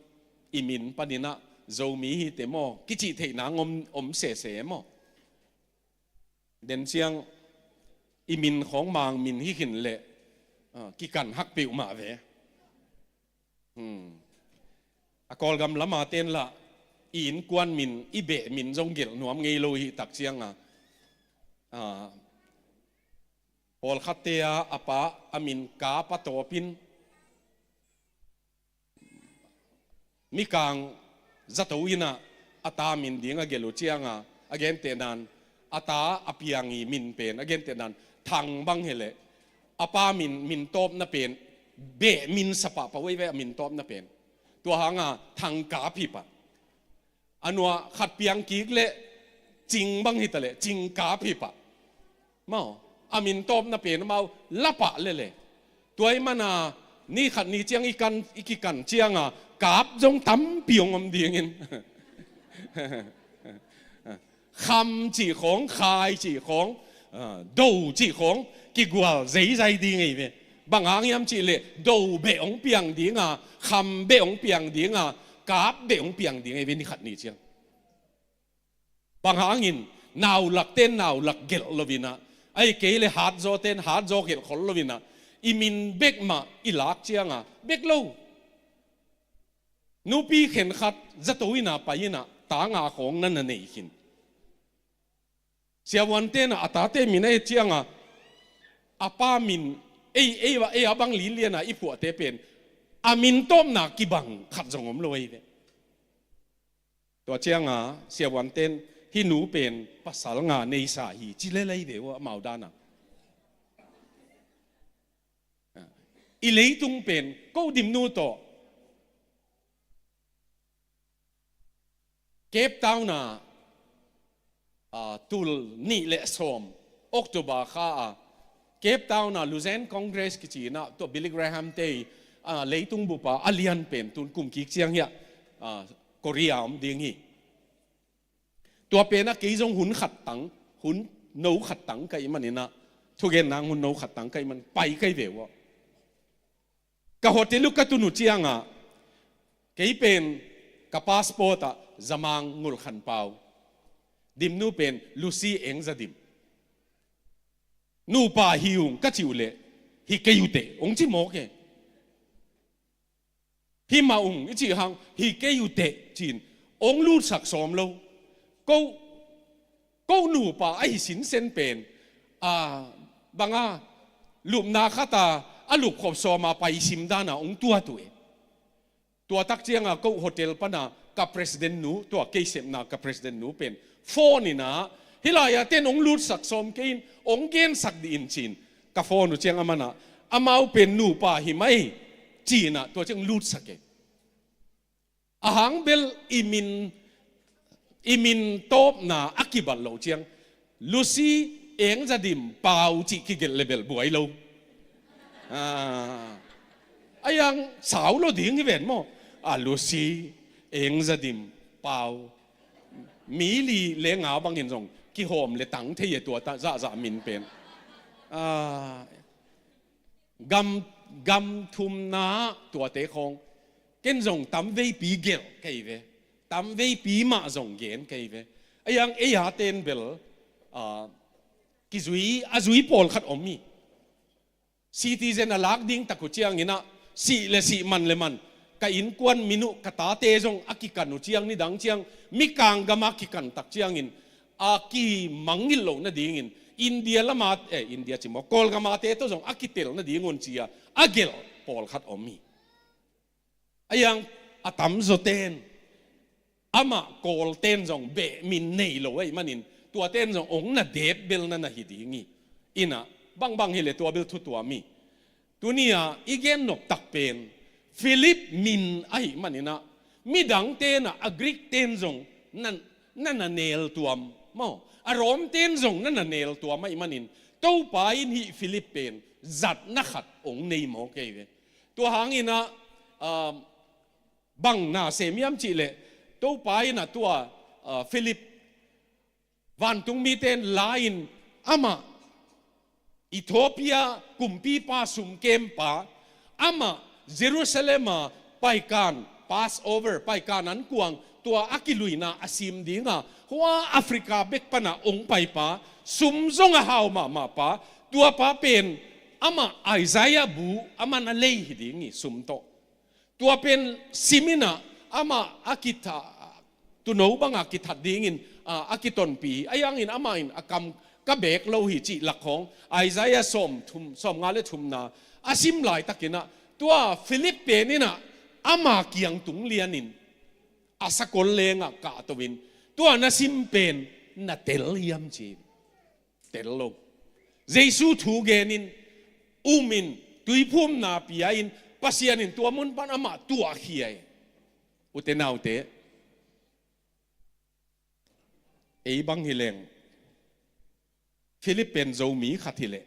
i min pan inah Zomi hi te maw, kicih theihna om, om sese maw. Den ciang i min khawng Mang min hi khin leh, ah, kikan hak peuhmah ve. Hmm. A Kawlgam lama ten lah, i innkuan min, i beh min zong gelh nuam ngei lo hi tak cianga, ah, pawlkhatte a, a pa a min Kap a tawpin, Mikang zato in ah a ta min ding a gelh uh ciang a, a gentehna in a ta a piang i min pen a gentehna in Thang bang hi leh, a pa min, min tawpna pen beh min sa pahpah uh ei ve, a min tawpna pen. Tua hang a Thang Kap hi pah. A nuah khat piang kik leh Cing bang hi ta leh Cing Kap hi pah. Maw, a min tawpna pen amau la pah lel e. Tua ahih man a ni khat ni ciang i kan, i kikan ciang a Kap zong tampi hong om ding in. Kham cih khawng, Khai cih khawng, ah, Do cih khawng kigual zeizai ding ei ve. Bang hang hiam cih leh Do beh hong piang ding a, Kham beh hong piang ding a, Kap beh hong piang ding ei ve ni khat ni ciang. Bang hangin naulak ten naulak gelh lo in ah, ahih kei leh hatzaw ten hatzaw gelh khol lo in ah, i min bek mah i lak ciang a bek lo. Nupi khenkhat zato in ah pai in ah ta nga khawng na na nei khin. Siavuan ten ah a tate min a et ciang a, a pa min ei, ei, ei a bang linlian a i phuahte pen a min tawpna kibang khat zong om lo ei ve. Tua ciang a siavuan ten hih nu pen pasal nga neisa hi ci lel ei ve uh amau dan a. I leitung pen ko Dimnu tawh Cape Town a, ah, tul nih le sawm October kha a Cape Town a Lausanne Congress kici in ah tua Billy Graham te, ah, leitung bup a a lian pen tun kum kik ciang hiah, ah, Korea om ding hi. Tua pen ah kei zong hun khat tang, hun no khat tang ka hih man in ah, thugen nang hun no khat tang ka hih man pai ka hi ve uh. Ka hotel uh ka tun uh ciang a, kei pen ka passport ah Zamang Ngulkhan Pau, Dimnu pen Lucy Eng Za Dim. Nupa hi ung ka cih uh leh, hi kei uh teh, hong ci mawk e. Hi mah ung i cih hang, hi kei uh teh ci-in hong lutsak sawm lo. Ko, ko nupa ahi sinsen pen, a, bang a, lupna khat a a lupkhop sawm a pai sim dan a hong tuat uh e. Tua tak ciang a ko hotel pan a ka president nu, tua kei sepna ka president nu pen phone in ah, hih lai a ten hong lutsak sawm kei in, hong gensak dih in ci-in ka phone uh ciang a man ah, amau pen nupa hi mai ci-in ah tua ciang lutsak e. A hang bel i min, i min tawpna a kibat loh ciang Lucy Eng Za Dim Pau cih kigelh le bel buai lo. Ah, a hiang sau lo ding hi ven maw. A Lucy Eng Za Dim Pau, mi li le nga bangin zong kihawm le tang thei e tua ta zahzah min pen. Ah, gam, gam thumna tuate khawng ken zong tamveipi gelh kei ve. Tamveipi mah zong gen kei ve. A hiang ei a ten bel, ah, kizui, a zui pawlkhat om hi. Citizen a lak ding tak uh ciang in ah, sih le sih, man le man, ka innkuan min uh ka tate zong a kikan uh ciang, nidang ciang mikang gam a kikan tak ciangin a kimangngilh loh nadingin India lam a, eh, India ci maw, Kawlgam a te tawh zong a kitel nading un ci a a gelh pawlkhat om hi. A hiang a tamzaw ten, amah Kawl ten zong beh min nei lo ahih manin, tua ten zong hong na det bel na na hi ding hi. In ah, bangbang hi le tua bel thu tuam hi. Tuni a i gen nop tak pen Philip min ahih manin ah, midang ten ah a Greek ten zong na, na na nel tuam maw, a Rom ten zong na na nel tuam ahih manin, Topa in hih Philip pen zatna khat hong nei mawk ei ve. Tua hangin ah, ah, bang na sem hiam cih leh, Topa in ah tua, ah, Philip, vantungmi ten la-in amah Ethiopia kumpipa sumkempa, amah Jerusalem a paikan, Passover paikan an kuang, tua a kiluina a sim ding a, hua Africa bek pan a hong paipa, sum zong a hau mahmahpa, tuapa pen amah Isaiah bu a man a lei hi ding hi, sum tawh. Tua pen sim in ah amah a kitha, tuuno bang a kithat dingin, a, a kitonpih hi. A hiangin amah in a kam ka beek lo hi cih lak khawng, Isaiah sawm thum, sawmnga le thumna a sim laitakin ah, tua Philip pen in ah ama kiang tung lianin, a sakol lengah kahto in, tua na sim pen na tel hiam ci. Tel lo. Jesu thu genin, umin, tuiphumna pia-in, Pasian in tua mun pan amah tuahkhia hi. Ute naute, ei bang hi leng, Philip pen Zomi khat hi leh,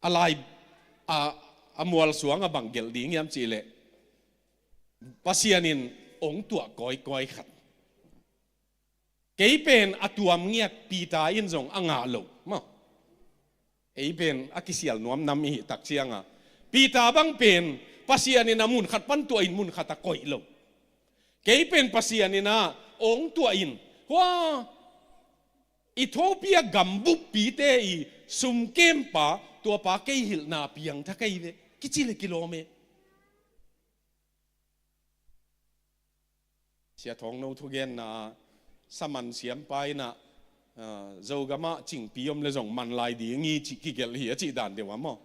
a lai, a, a mualsuang a bang gelh ding hiam cih leh, Pasian in ong tuah kawikawi khat. Kei pen a tuam ngiat Peter in zong a ngah lo maw. Ei pen a kisial nuam nam i hih tak cianga, Peter bang pen Pasian in a mun khat pan tuah in mun khat a koih lo. Kei pen Pasian in a ong tuah in, hua, Ethiopia gambuppite i sumkempa, tuapa kei hilhna piangthak ahi ve, kici le kilawm e. Sia Thawng No thugenna ah, saman siampa in ah, ah, Zogamah cingpi om le zong man lai ding hi cih kigelh hi a cih dan deuh a maw.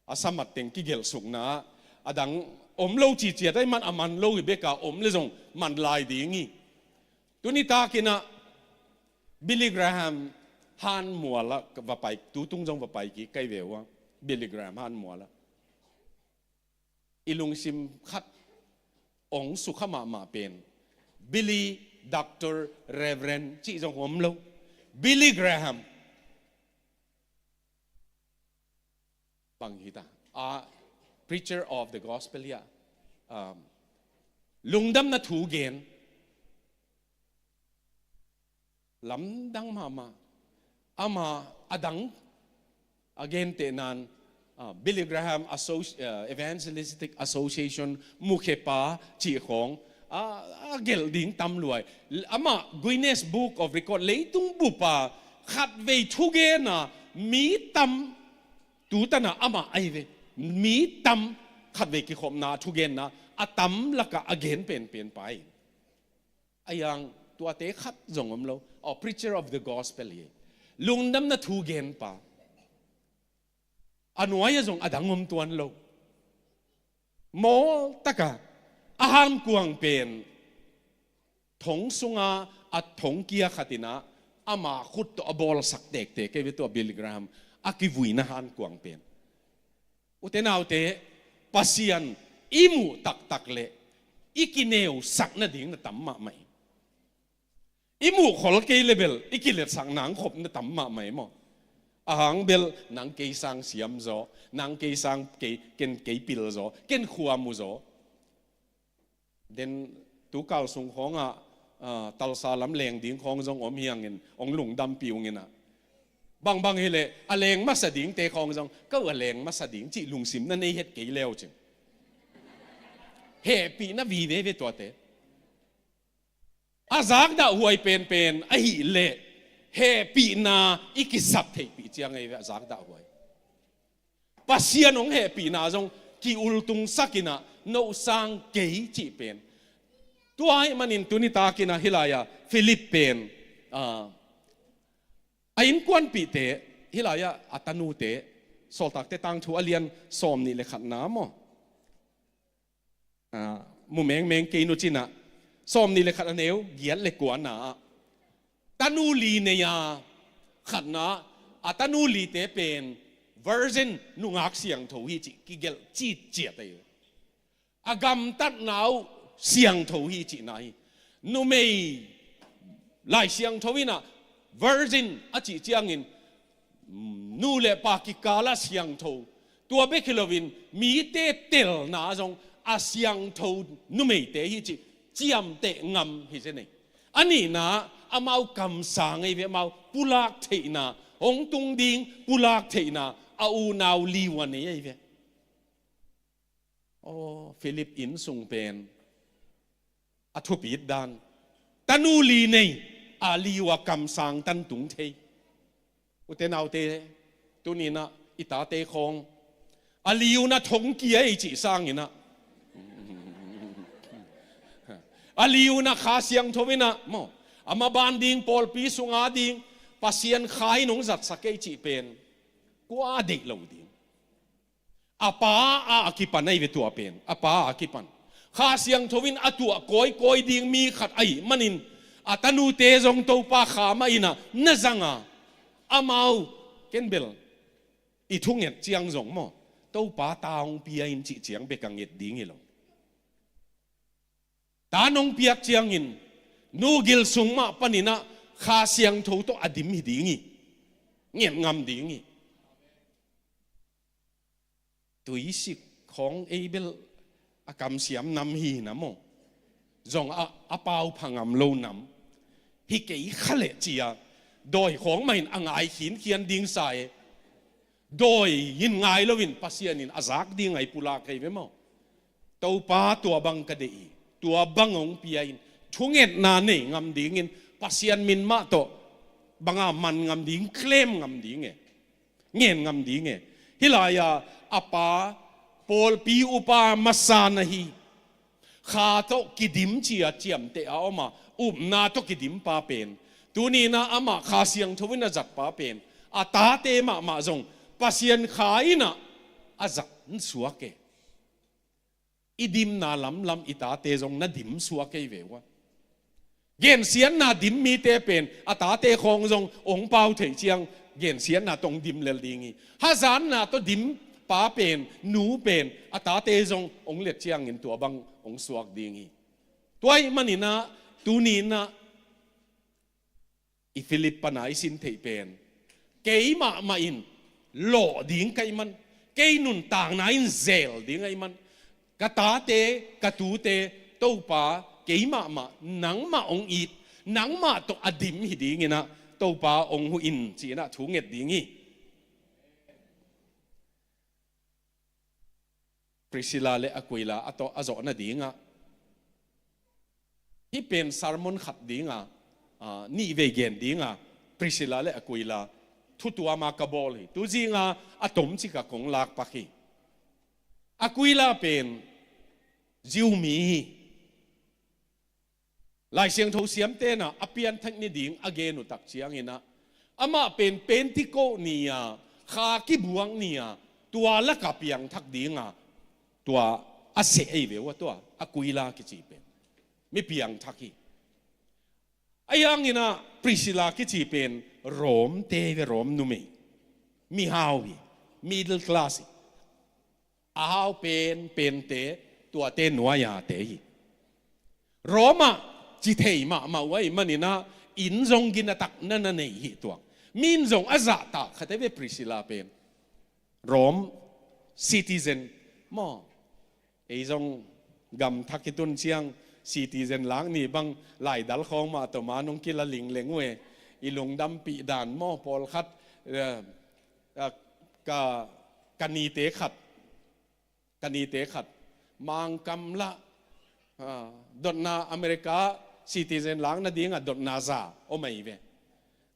A samat teng kigelh sukna ah, a dang om lo ciciat ahih man a man lo hi bek a, om le zong man lai ding hi. Tuni takin ah Billy Graham hanmual ah va pai, tutung zong va pai kik ka hi ve uh a, Billy Graham hanmual ah. I lungsim khat ong sukha mahmah pen, Billy, Doctor, Reverend cih zong om lo. Billy Graham. Bang hi ta. A preacher of the gospel hi a. Um, lungdamna thu gen. Lamdang mahmah. Ama a dang a gentehna in, ah, Billy Graham Associ-, ah, Evangelistic Association mukhepa cih khawng, ah, a gelh ding tam lua hi. Amah Guinness Book of Record, leitung bup a khatvei thugen a mi tam, tu tan ah amah ahi ve. Mi tam khatvei kikhopna thugenna a tam lakah a gen penpen pa hi. A hiang tuate khat zong om lo. Oh, preacher of the gospel hi. Lungdamna thu genpa. A nuai ah zong a dang om tuan lo. Mawl taka a hankuang pen, thong sunga a thong kia khat in ah ama khut tawh a bawlsak tektek ahi ve tua Billy Graham a kivuina hankuang pen. Ute naute, Pasian i muh taktak leh i kineusak nading na tam mahmah hi. I muh khol kei le bel i kiletsak nang khop na tam mahmah hi maw. A hang bel nang kei sang siam zaw, nang kei sang kei, ken kei pil zaw, ken khua mu zaw. Den tukal sung khawngah, ah, Tulsa lam leng ding khawng zong om hi hangin, ong lungdampih ung in ah. Bangbang hi leh a leng masa dingte khawng zong, ko a leng masa ding cih lungsim na nei het kei leu cin. Hehpihna vive ve tuate. A zakdahhuai penpen ahih leh hehpihna i kisap theihpih ciang ahi ve a zakdahhuai. Pasian hong hehpihna zong ki-ultungsak in ah, no sang kei cih pen. Tua ahih manin tuni takin ah hih lai-ah Philip pen, ah, a innkuanpihte, hih lai-ah a tanute, Sawltakte Tangthu a lian sawmnih le khatna maw. Ah, mu mengmeng kei nu cin ah, sawmnih le khat a neu giat le kuana ah, tanu li nei a, khatna, a tanu lite pen virgin, nungak siangtho hi cih kigelh citciat ahi. A gamtatna uh siangtho hi cihna hi. Numei Lai Siangtho in ah virgin a cih ciangin, nu le pa kikal ah siangtho. Tua bek hi loin mite telna zong a siangtho numeite hi cih ciamteh ngam hi zen ei. A nihna, amau kamsang ahi ve, amau pulak theihna, hong tung ding pulak theihna, a unau liu a nei ahi ve. Aw, Philip inn sung pen a thupit dan. Tanu li nei, a liu a kamsang tan tung thei. Ute naute, tuni-in ah i tate khawng, a liu na thong kia i cih sangin ah, a liu na Kha Siangtho in ah maw, a maban ding, pawlpi sunga ding Pasian Kha in hong zatsak ei cih pen kua deih lo ding. A pa a, a kipan ahi ve tua pen. A pa a kipan. Kha Siangtho in a tuah kawikawi ding mi khat ahih manin a tanute zong Topa Kha mah in ah na zang a, amau, ken bel i thunget ciang zong maw, Topa ta hong pia in cih ciang bek a nget ding hi lo. Ta nong piak ciangin nu gil sung mah panin ah Kha Siangtho tawh a dim hi ding hi. Nget ngam ding hi. Tuisik khawng ei bel a kamsiam nam hi na maw. Zong a, a pau pha ngam lo nam. Hi kei kha leh ci-a dawi khawng mah in a ngai khinkhian ding sa e. Dawi in ngai loin Pasian in a zak ding a i pulak hi ve maw. Topa, tua bang ka deih hi, tua bang hong pia in, thungetna nei ngam dingin Pasian min mah tawh banga man ngam ding, claim ngam ding e, ngen ngam ding e. Hih lai-a a pa, pawlpi upa masa na hi Kha tawh kidim ci-a ciamteh a om a, upna tawh kidim pa pen, tuni-in ah amah Kha Siangtho in a zat pa pen, a tate mahmah zong Pasian Kha in ah a zat suak e. I dimna lamlam i tate zong na dim suak ei ve ua. Gensiatna dim mite pen a tate khawng zong hong pau theih ciang gensiatna tawh hong dim lel ding hi. Hazatna tawh dim pa pen, nu pen a tate zong hong let ciangin tua bang hong suak ding hi. Tua ahih manin ah tuni-in ah i Philip pana i sin theih pen, kei mahmah in lawh ding ka hih man, kei nuntakna in zel ding ahih man, ka tate, ka tute, Topa, kei mahmah nangmah hong it, nangmah tawh a dim hi dingin ah Topa hong huh in ci-in ah thu nget ding hi. Priscilla le Aquila a tawh a zawh nadingah, hih pen sermon khat dinga, ah, nih vei gen dinga, Priscilla le Aquila thu tuama ka bawl hi. Tu zinga a tomcik ah kong lakpak hi. Aquila pen Jew mi hi. Lai Siangtho siamte in ah a pianthak ni ding a gen uh tak ciangin ah, amah pen Pentecost ni-a, Kha kibuak ni-a, tua lakah piangthak dinga, tua a seh ei ve ua, tua Aquila kici pen mi piangthak hi. Ahi hangin ah Priscilla kici pen Rom te ve, Rom numei, mihau hi, middle class hi. A hau pen, pente, tuate nuai-a te hi. Rom ah ci thei mahmah uh ahih manin ah inn zong ginatakna na nei hi tuak. Mi in zong a zahtak khat ei ve Priscilla pen. Rom citizen maw. Ei zong gam thak i tun ciang citizen lak ni bang laidal khawng mah tawh ma nong kila lingleng uh e. I lungdampih dan maw, pawlkhat, eh, eh, ka, ka nite khat, ka nite khat Mangkam lah, ah, dotna America citizen lak nadingah dotna za om ahi ve.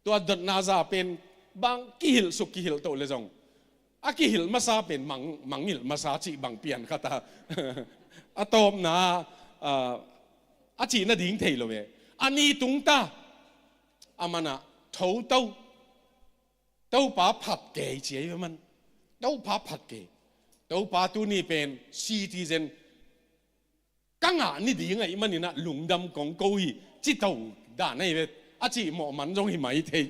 Tua dotna za pen bang kihilh suk kihilh toh le zong, a kihilh masa pen mang, mangngilh masa cih bang pian khat a, a tawpna, ah, a cih nading thei lo ve. A ni tung ta, a man ah tho to, Topa phat kei ci ahi ve man. Topa phat kei. Topa tuni pen citizen ka ngah ni ding ahih manin ah lungdam kong ko hi, ci to dan ahi ve. A cih mawh man zong hi mai thei.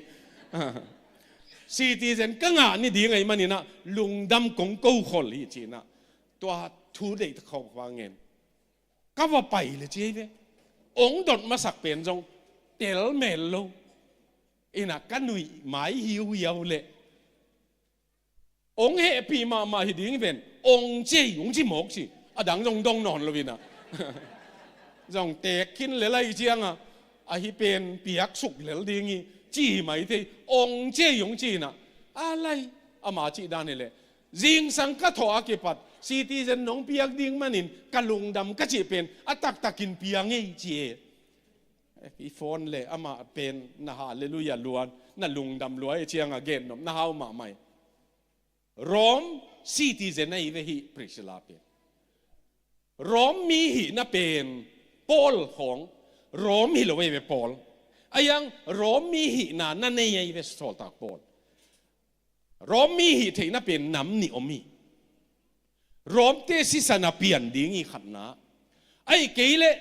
Citizen ka ngah ni ding ahih manin ah lungdam kong ko khol hi ci-in ah tua thu deih khawk va ngen. Ka va pai le ci ahi ve. Ong dot masak pen zong tel mel lo. Inn ah ka nuih mai hiuhiau le ong hehpih mahmah hi ding ven, ong ci ei, ong ci mawk ci. A dang zong dong nawn lo in ah. Zong teek khin lel ahih ciangah, ahi pen piak suk lel ding hi, ci hi mai thei, ong ci ei, ong ci in ah. A lai, ama cih dan hi leh, zingsang ka thawh a kipat citizen nong piak ding manin ka lungdam ka cih pen a taktakin piang ei ci e. I phone le amah pen na hallelujah lua, na lungdam lua e ciangah gennop na hau mahmah hi. Rom citizen ahi ve hih Priscilla pen. Rom mi hihna pen Paul khawng, Rom hi lo ahi ve Paul. Ahi hang Rom mi hihna na nei ahi ve sawltak Paul. Rom mi hih theihna pen nam nih om hi. Romte sisan a pian ding hi khatna. Ahih kei leh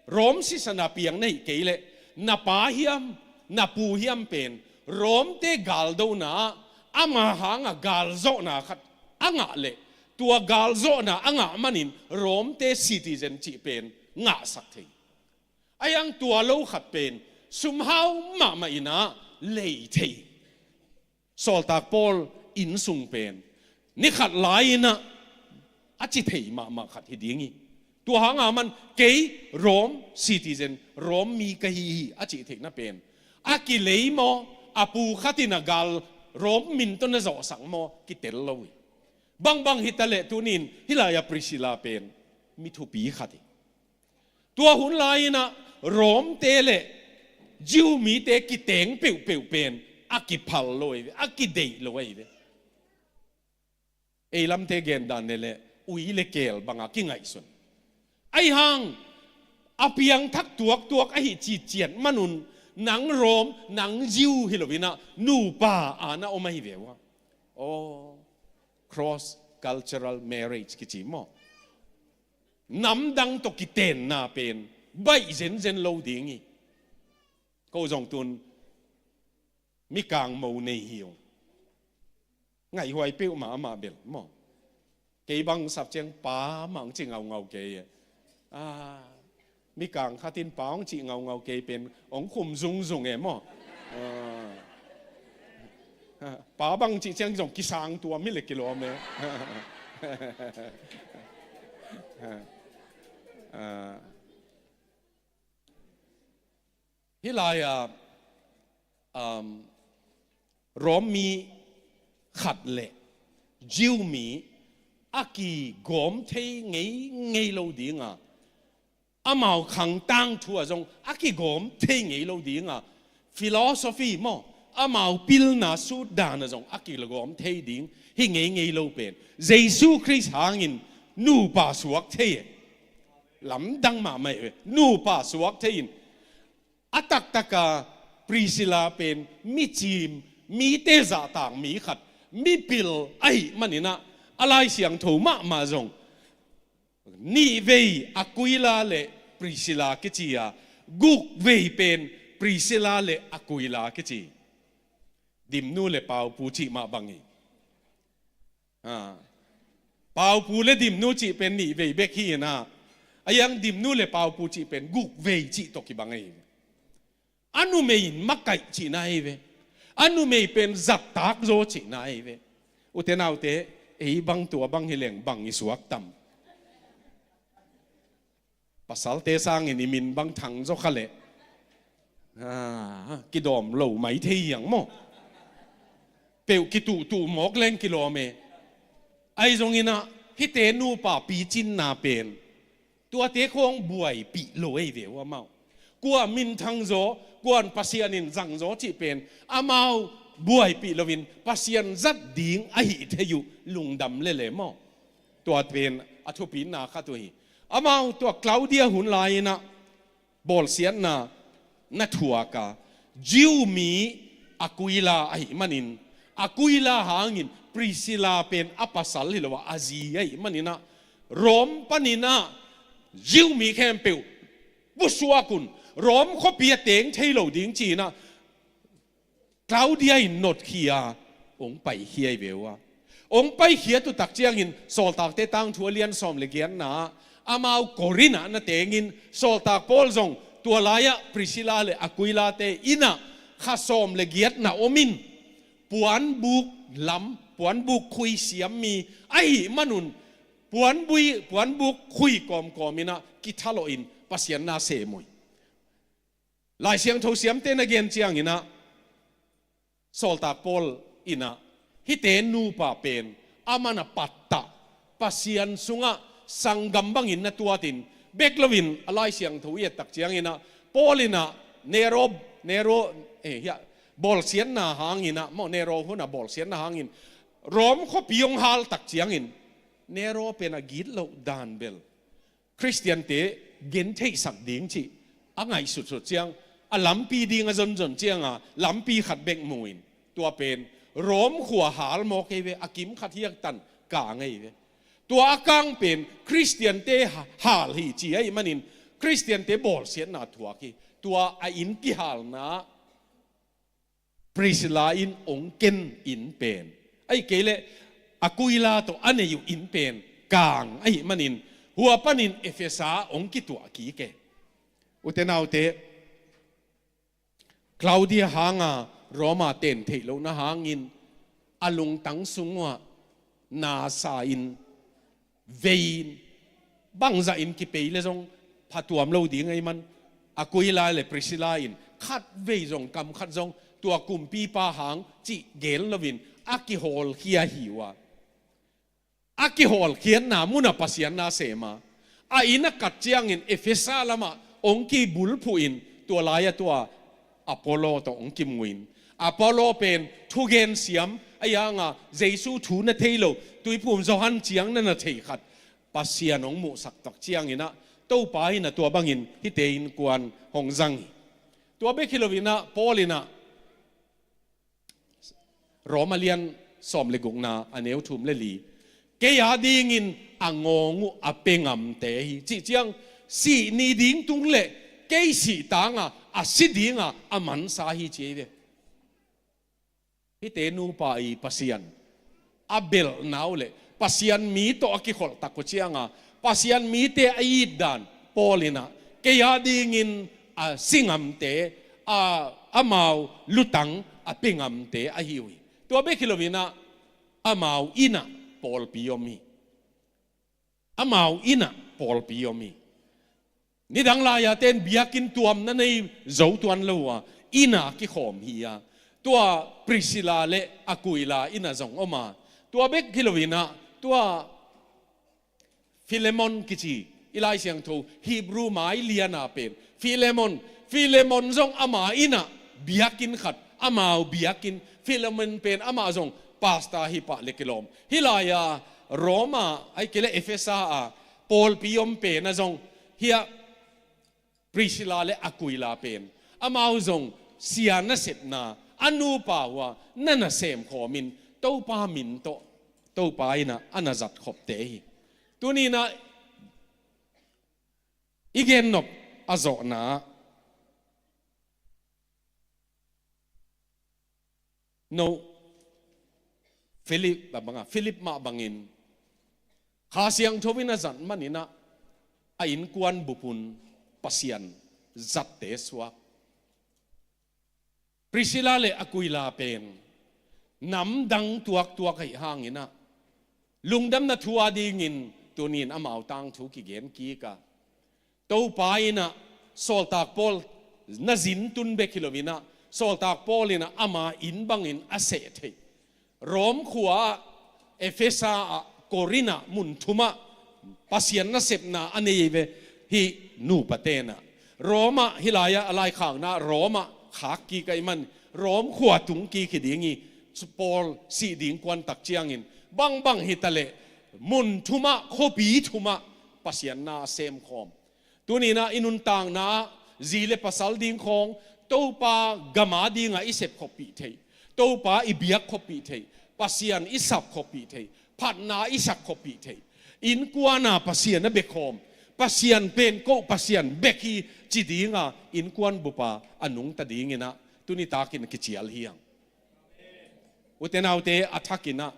Rom sisan a piang na hih kei leh na pa hiam, na pu hiam pen Romte galdona ah ama hanga galzawhna khat a ngah leh tua galzawhna a ngah manin Romte citizen cih pen ngahsak thei. Ahi hang tua lo khat pen sumhau mahmah in ah lei thei. Sawltak Paul innsung pen ni khat lai-in ah a ci thei mahmah khat hi ding hi. Tua hanga man kei Rom citizen, Rom mi ka hi hi a cih theihna pen a kilei maw, a pu khat in a gal Rom min tawh na zawhsak maw, kitel lo hi. Bangbang hi ta leh tuni-in hih lai-a Priscilla pen mi thupi khat hi. Tua hun lai-in ah Romte le Jew mite kiteng peuhpeuh pen a kiphal lo ahi ve, a kideih lo ahi ve. Ei lamte gendan le leh ui le keel banga kingaihsun. Ahi hang a piangthak tuaktuak ahi ciciat manun nang Rom, nang Jew hi lo-in ah nupa a na om ahi ve uh a. Aw, cross cultural marriage kici maw? Namdang tawh kitenna pen baih zenzen lo ding hi. Ko zong tun mikang mo nei hi ung. Ngaihhuai peuhmah amah bel maw? Kei bang sap ciang pa mah hong ci ngaungau kei e. Ah, mikang khat in pa hong ci ngaungau kei pen hong khum zungzung e maw? Ah. Pa bang cih ciang zong kisang tuam hi leh kilawm e. Ah. Hih lai-a um, Rom mi khat le Jew mi a kigawm thei ngeingei lo dinga, amau khang tangthu ah zong a kigawm thei ngei lo dinga, philosophy maw, amau pilna sutdan ah zong a kigawm thei ding hi ngeingei lo pen Jesu Khrist hangin nupa suak thei e. Lamdang mahmah e. Nupa suak thei in a taktaka Priscilla pen micim, mite zahtak mi khat, mipil ahih manin ah a Lai Siangtho mahmah zong nihvei Aquila le Priscilla kici a, gukvei pen Priscilla le Aquila kici. Dimnu le paupu cih mah bang hi. Ah. Paupu le dimnu cih pen nihvei bek hi-in ah, a yang dimnu le paupu cih pen gukvei cih tawh kibang ahi ve. A numei in makaih cihna ahi ve. A numei pen zattak zaw cihna ahi ve. Ute naute, ei bang tua bang hi leng bang i suak tam? Pasalte sangin i min bang thang zaw kha leh, ah, kidawm lo mai thei hiang maw? Peuh kituhtuh mawk leng kilawm e. Ahi zongin ah hihte nupa picinna pen tuate khawng buaipih lo ei ve uh amau. Kua minthang zaw, kuan Pasian in zang zaw cih pen amau buaipih loin Pasian zat ding ahi thei uh, lungdam lele maw? Tua pen a thupina khat uh hi. Amau tua Claudia hun lai-in ah bawlsiatna na thuak a, Jew mi Aquila ahih manin, Aquila hangin Priscilla pen a pasal hi lo a, a zi ahih manin ah, Rom panin ah Jew mi khempeuh pusuak un, Rom khuapi a teng thei lo ding ci-in ah, Claudia in notkhia hong paikhia hi ve uh a. Hong paikhiat uh tak ciangin Sawltakte Tangthu a lian sawm le giatna ah amau Korin ah na tengin Sawltak Paul zong tua lai-ah Priscilla le Aquila-te inn ah kha sawm le giatna om in, puanbuk lam, puanbuk khui siam mi ahih manun puanbui, puanbuk khui kawmkawm in ah kithalawh in Pasian na sem uh hi. Lai Siangtho siamte na gen ciangin ah Sawltak Paul in ah hihte nupa pen a man a pattah Pasian sungah sanggam bangin na tuatin bek loin a Lai Siangtho i et tak ciangin ah Paul in ah Nero, Nero, eh, hiah, bawlsiatna hangin ah maw, Nero hun a bawlsiatna hangin Rom khuapi hong hal tak ciangin Nero pen a gitloh dan bel Khristiante gentheihsak ding cih a ngaihsutsut ciang, a lampi ding a zonzon cianga lampi khat bek mu in, tua pen Rom khua hal mawk ei ve, a kim khat hiaktan kang ei ve. Tua a kang pen Khristiante ha-, hal hi ci ahih manin Khristiante bawlsiatna thuak hi. Tua a inn kihalna Priscilla in ong ken inn pen, ahih kei leh Aquila tawh a nei uh inn pen kang ahih manin hua panin Efesa ong kituah kik e. Ute naute, Claudia hanga Roma ten theih lohna hangin a lungtang sung uah nasa in, vei in, bangzah in kipei le zong phatuam lo ding ahih man, Aquila le Priscilla in khat vei zong, kam khat zong tua kumpipa hang cih gen loin a kihawlkhia hi uh a. A kihawlkhiatna munah Pasian na sem a, a inn a kat ciangin Efesa lamah ong kibulphuh in, tua lai-ah tua Apollo tawh ong kimu in, Apollo pen thugen siam, a yanga Jesu thu na thei lo, tuiphum Johan ciang na na thei khat, Pasian ong muhsak tak ciangin ah, Topa in ah tua bangin hihte innkuan hong zang hi. Tua bek hi loin ah, Paul in ah, Roma lian sawm le gukna a neu thum le li, kei a dingin a ngawng uh a pe ngamte hi, cih ciang, sih ni ding tung le kei sih tanga a si dinga a mansa hi ci hi ve. Hihte nupa i Pasian a belhna uh le Pasian mi tawh a kikholh tak uh cianga, Pasian mite a itdan, Paul in ah, kei a dingin a si ngamte, a, amau lutang a pe ngamte ahi uh hi. Tua bek hi loin ah, amau inn ah pawlpi om hi. Amau inn ah pawlpi om hi. Nidang lai-a ten biakinn tuamna nei zo tuan lo a, inn ah kikhawm hi a. Tua Priscilla le Aquila inn ah zong om a. Tua bek hi loin ah, tua Philemon kici, i Lai Siangtho Hebrew mai liana pen Philemon, Philemon zong ama inn ah biakinn khat, amau biakinn, Philemon pen amah zong pastor hi pah le kilawm. Hih lai-a Roma, ahih kei leh Efesa a pawlpi om pen ah zong, hiah Priscilla le Aquila pen, amau zong sia nasepna a nupa uh a na na semkhawmin, Topa min tawh, Topa in ah a na zatkhopte hi. Tuni-in ah i gennop a zawhna ah, no, Philip, a banga, Philip mah bangin, Kha Siangtho in a zat manin ah, a innkuan bup un Pasian zatte suak. Priscilla le Aquila pen namdang tuaktuak ahih hangin ah, lungdamna thu a dingin tuni-in amau tangthu kigen kik a. Topa in ah, Sawltak Paul na zin tun bek hi loin ah, Sawltak Paul in ah ama inn bangin a seh theih. Rom khua ah, Efesa ah, Korin ah, mun thum ah Pasian nasepna a nei ve hih nupa ten ah. Rom ah, hih lai-ah a laikhakna Rom ah khak kik ahih man, Rom khua tung kik hi ding hi. Paul sih ding kuan tak ciangin, bangbang hi ta leh, mun thum ah, khuapi thum ah Pasian na a semkhawm. Tuni-in ah i nuntakna ah, zi le pasal ding khawng, Topa gam a dinga i sepkhoppih theih, Topa i biakkhoppih theih, Pasian i sapkhoppih theih, phatna i sakkhoppih theih, innkuan a Pasian a bekhawm, Pasian pen ko Pasian bek hi ci dinga innkuan bup a a nungta dingin ah, tuni takin kicial hi hang. Ute naute, a thakin ah,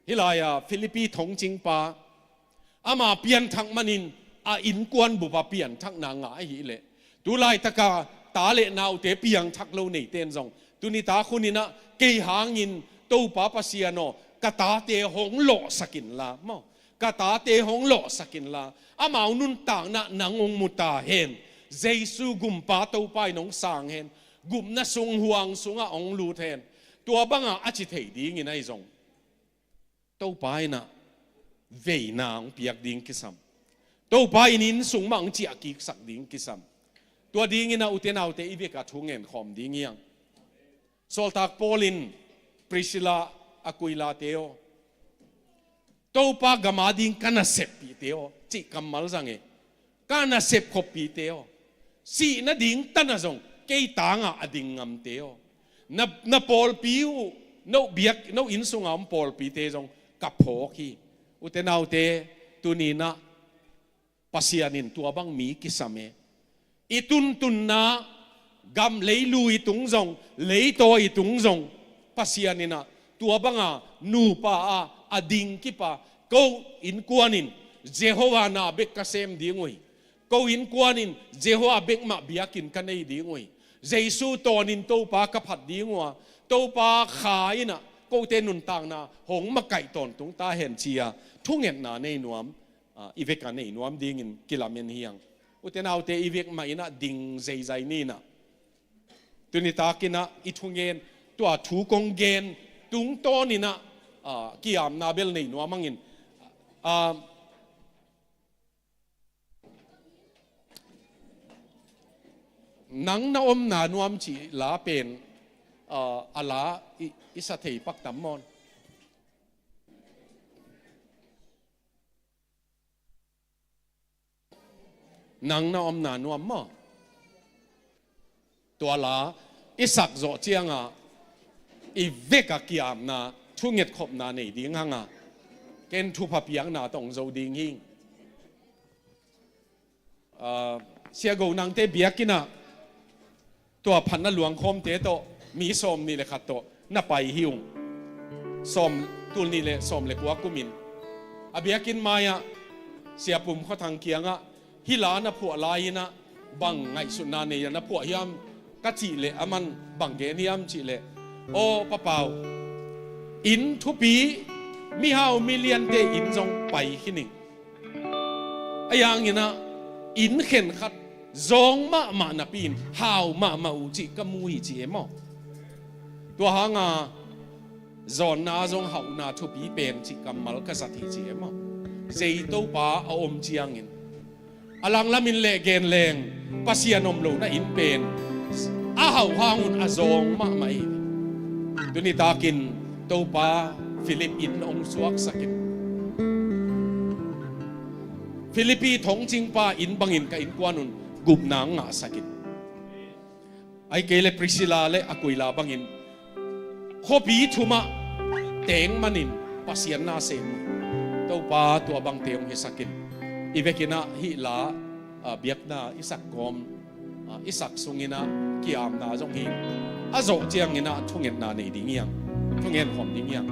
hih lai-a Philippi thongcingpa, ama pianthak manin a innkuan bup a pianthakna ngah ahih leh, tu laitaka ta le naute piangthak lo neite in zong, tuni tak hunin ah, kei hangin Topa Pasian aw, ka tate hong lawhsak inla, maw, ka tate hong lawhsak inla, amau nuntakna nang hong mu ta hen, Jesu gumpa Topa in hong sang hen, gupna sung huang sungah hong lut hen, tua banga a ci thei dingin ahi zong, Topa in ah veina hong piak ding kisam. Topa in inn sung mah hong ciahkiksak ding kisam. Tua dingin ah, ute naute, i bek a thu ngen khawm ding hi hang. Sawltak Paul in, Priscilla, Aquila te aw, Topa gam a ding ka naseppihte aw, cih kammal zang e. Ka nasepkhoppihte aw, sih nading tan ah zong kei tangah a ding ngamte aw, na, na pawlpi uh, no biak, no inn sunga om pawlpite zong ka phawk hi. Ute naute, tuni-in ah Pasian in tua bang mi kisam e. I tuntunna gam, leilu i tung zong, leitaw i tung zong, Pasian in ah tua banga nupa a, a dingkip a, ko innkuan in Jehovah na bek ka sem ding uh hi. Ko innkuan in Jehovah bek mah biakinn ka nei ding uh hi. Jesu tawnin Topa ka phat ding uh a, Topa Kha in ah kote nuntakna hong makaih tawntung ta hen ci-a thungetna nei nuam, ah, i vek a nei nuam dingin kilamen hi hang. Ute naute, i vek mah in ah ding zeizai ni in ah, tuni takin ah i thungen, tua thu kong gen tungtawnin ah, ah, ki-apna bel nei nuam hangin, ah, Nang na omna nuam cih la pen, ah, a la i, i sa thei pak tam maw? Nang na omna nuam maw? Tua la i sak zawh ciangah i vek a ki-apna, thungetkhopna nei ding hang a, ken thupha piakna tawh hong zo ding hi. Ah, Sia Go Nangte biakinn ah tua phatna luangkhawmte tawh mi sawm nih le khat tawh na pai hi ung. Sawm, tul nih le sawm le kua kumin a biakinn mai-ah Sia Pum Khua Thang kiangah hih la na phuah lai-in ah bang ngaihsutna nei-a na phuah hiam ka cih leh, aman bang gen hiam cih leh, "Aw Pa Pau, inn thupi, mihau miliante inn zong pai khin ing. Ahi hangin ah inn khenkhat zawng mahmah napi-in hau mahmah uh cih ka mu hi," ci e maw. Tua hanga zawnna zong hauhna thupi pen cih kammal ka zat hi, ci e maw. Zei Topa a om ciangin a langlamin leh gen leng Pasian om lohna inn pen a hauh hangun a zawng mahmah hi. Tuni takin Topa Philip inn hong suaksakin, Philippi thongcingpa inn bangin ka innkuan un gupna hong ngahsakin, ahih kei leh Priscilla le Aquila bangin khuapi thumah teng manin Pasian na sem uh. Topa tua bangte hong hisakin, i vekin ah hih la, ah, biakna i sak kawm, ah, i sak sungin ah ki-apna zong hi. A zawh ciangin ah thungetna nei ding hi hang, thungen khawm ding hi hang.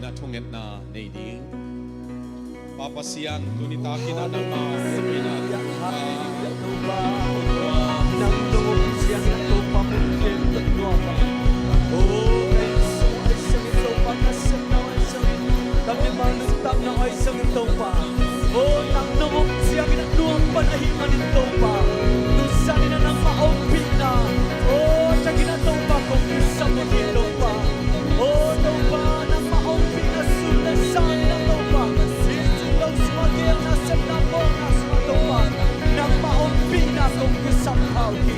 Na thungetna nei ding. Pa Pasian, tuni takin a nangmah hopihna, Topa, nang nong om ciangin a Topa, hong kem tat nuam a. O, ka inn sung ahi ciangin Topa, ka sepna ahi ciangin, ka mimal nuntakna ahi ciangin Topa, o, nang nong om ciangin a nuam pan ahih manin Topa, tuni in a nangmah ompihna, o, a thakin a Topa kong kisam uh hi Topa. O Topa, nangmah ompihna sun le zan in a Topa, inn sung lo sungah, geelna sepna mawkna sungah Topa, nangmah ompihna kong kisam pha uh hi.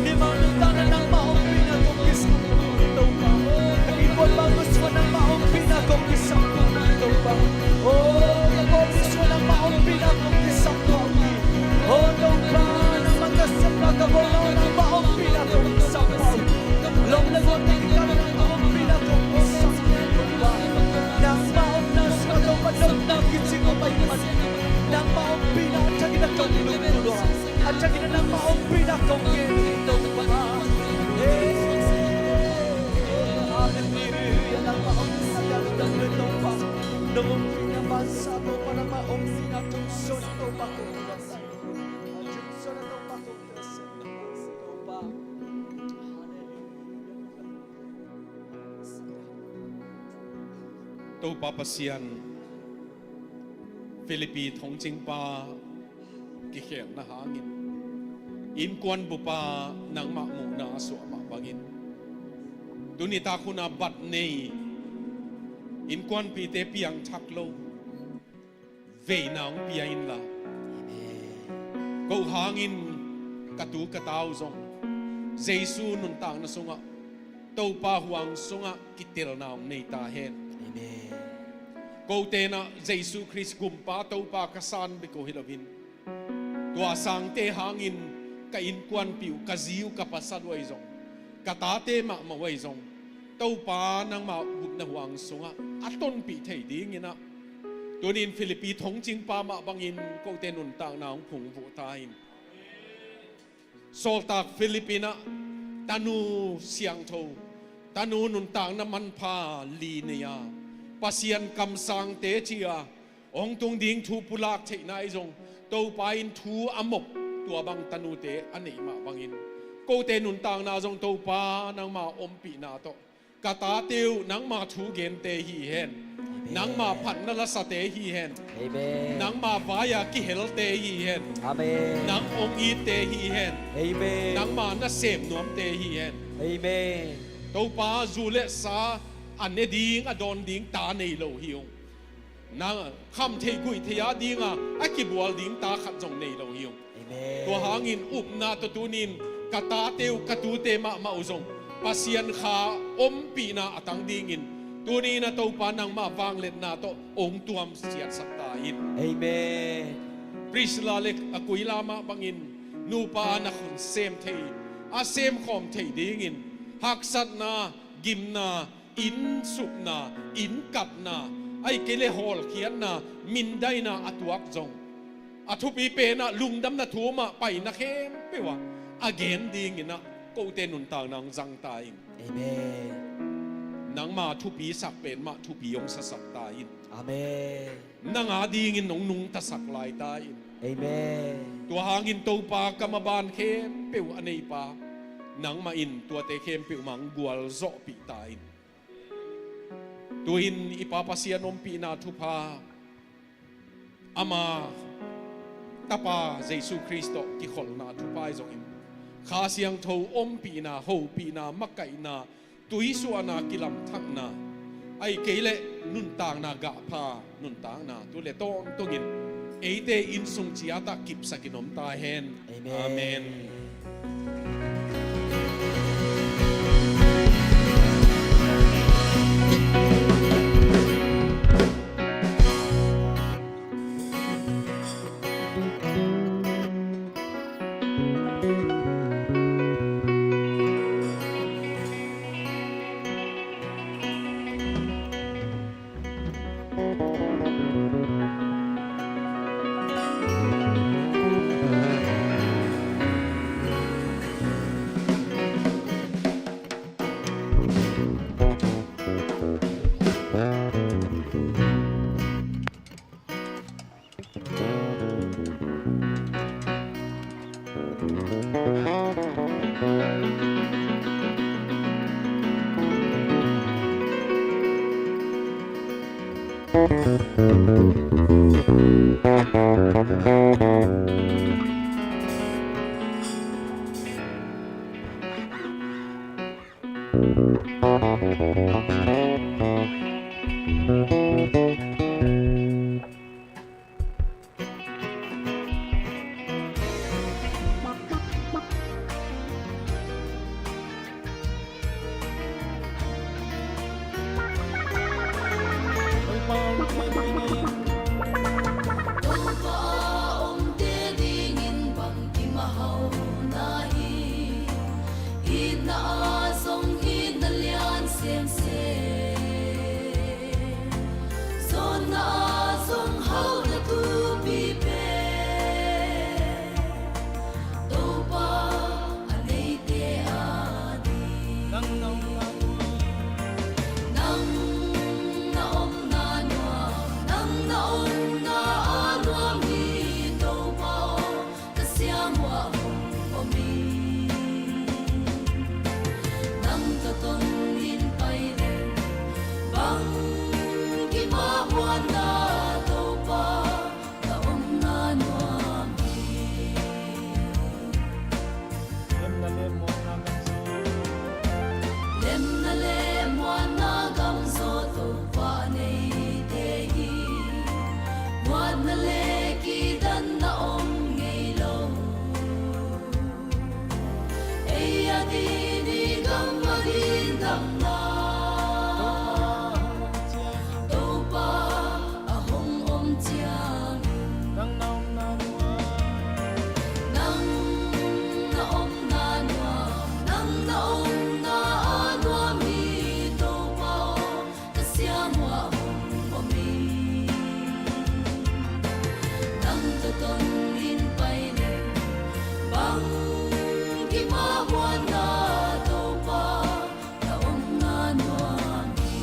Mimal nuntakna nangmah ompihna kong kisam pha uh hi Topa. Ka keyboard bang lo sungah nangmah ompihna kong kisam pha uh hi Topa. O, ka bawlung sungah nangmah ompihna kong kisam pha uh hi. O Topa, nangmah ka sepna ka bawlna nangmah ompihna kong kisam pha uh hi. Lom le gual teng kikal ah nangmah ompihna kong kisam pha uh hi Topa. Nangmah omna sungah Topa, nopna kicing om ahih manin nangmah ompihna a thakin a kong nungta uh a, a thakin a nangmah ompihna kong ngen uh hi Topa. Hallelujah, nangmah ompihna kong ngen uh hi Topa. Nang ompihna bansa Topa, nangmah ompihna tungsuan Topa kong ngen uh hi. Topa Pasian, Philippi thongcingpa kikhelna hangin innkuan bupa nangmah muhna a suah mah bangin, tuni tak hun a bat nei innkuanpihte piangthak lo veina hong pia inla, ko hangin ka tu ka ta uh zong Jesu nuntakna sungah, Topa huang sungah kitelna hong nei ta hen. Amen. Kote in ah Jesu Khrist gumpa Topa ka san bek uh hi loin, tua sangte hangin ka innkuanpih uh, ka zi uh, ka pasal uh ahi zong, ka tate mahmah uh ahi zong, Topa nangmah gupna huang sungah a tonpih thei dingin ah, tuni in Philippi thongcingpa mah bangin kote nuntakna hong phungvuh ta in. Sawltak Philip in ah tanu siangtho, tanu nuntakna manpha li nei a, Pasian kamsangte ci a, hong tung ding thu pulak theihna ahi zong, Topa in thu a mop, tua bang tanute a neih mah bangin, kote nuntakna zong Topa nangmah ompihna tawh, ka tate uh nangmah thu gente hi hen. Amen. Nangmah phatna lasate hi hen. Amen. Nangmah vai-a kihelte hi hen. Amen. Nang hong itte hi hen. Amen. Nangmah nasem nuamte hi hen. Amen. Topa, zu le sa a ne ding, a dawn ding ta nei lo hi ung. Na kham theih guih theih a dinga a kibual ding ta khat zong nei lo hi ung. Amen. Tua hangin upna tawh tuni in ka tate uh, ka tute mahmah uh zong Pasian kha ompihna a tang dingin, tuni in ah Topa nangmah vangliatna tawh hong tuam siatsak ta in. Amen. Priscilla le Aquila mah bangin nupa na khun sem thei, a semkhawm thei dingin haksatna, gimna, inn supna, inn katna, ahih kei leh hawlkhiatna, mindaina a tuak zong, a thupi pen ah lungdamna thu mah paina khempeuh ah a gen dingin ah kote nuntakna hong zang ta in. Amen. Nangmah thupisak pen mah thupi hong sasak ta in. Amen. Nang a dingin hong nungtasak lai ta in. Amen. Tua hangin Topa, ka maban khempeuh a neipa, nangmah in tuate khempeuh mah hong gualzawhpih ta in. Tu-in i Pa Pasian ompihna thupha, ama Tapa Jesu Khrist tawh kikholhna thupha ahi zongin, Kha Siangtho ompihna, hopihna, makaihna, tuisuahna, kilamthakna, ahih kei leh nuntakna, gahpha nuntakna, tu le tawntungin eite inn sung ciat ah kipsakin om ta hen. Amen. Amen. Topa a omte dingin bang kimahauhna hi. Itna ah zong itna lian semsem, zawnna ah zong hauhna thupi pen, Topa a neite a ding. Nang na omna nuam, nang na omna nuam, nang na omna a nuam hi Topa aw, ka siangah hong om ing. Nang tawh tawnin pai leng bang kimawhna, Topa na omna nuam hi. Lemna le muanna gam zaw, lemna le muanna gam zaw Topa neite hi. Muanna le kidanna om ngei lo. Ei a ding i gam a ding damna, Topa a hong om ciangin, nang na omna nuam, nang na omna nuam, nang na omna a nuam hi Topa aw, ka siangah hong om ing. Nang tawh tawnin pai leng bang kimawhna, Topa na omna nuam hi.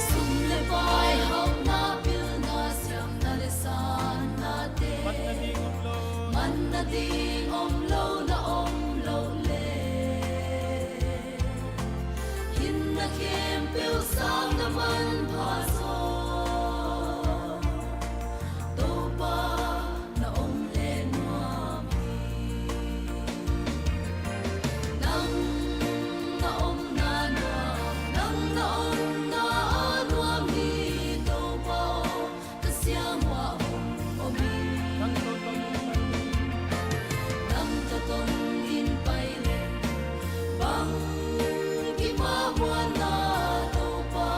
Sum le pai, hauhna, pilna, siamna le sannate, manna ding om lo, manna ding om lo na om lo leh, hinna khempeuh sang na manpha zaw, Topa na om leh nuam hi. Nang na omna nuam, nang na omna a nuam hi Topa aw, ka siangah hong om ing. Nang tawh tawnin pai leng bang kimawhna, Topa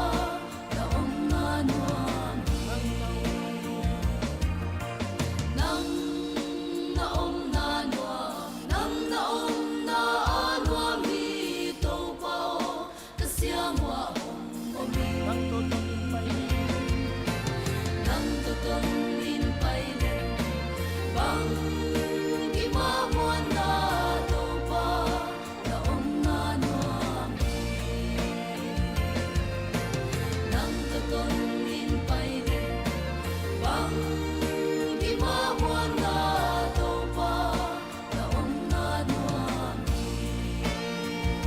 na omna nuam hi. Nang na omna nuam, nang na omna a nuam hi Topa aw, ka siangah hong om ing. Nang tawh tawnin pai leng bang kimawhna, Topa na omna nuam hi. Nang tawh tawnin pai leng bang kimawhna, Topa na omna nuam hi.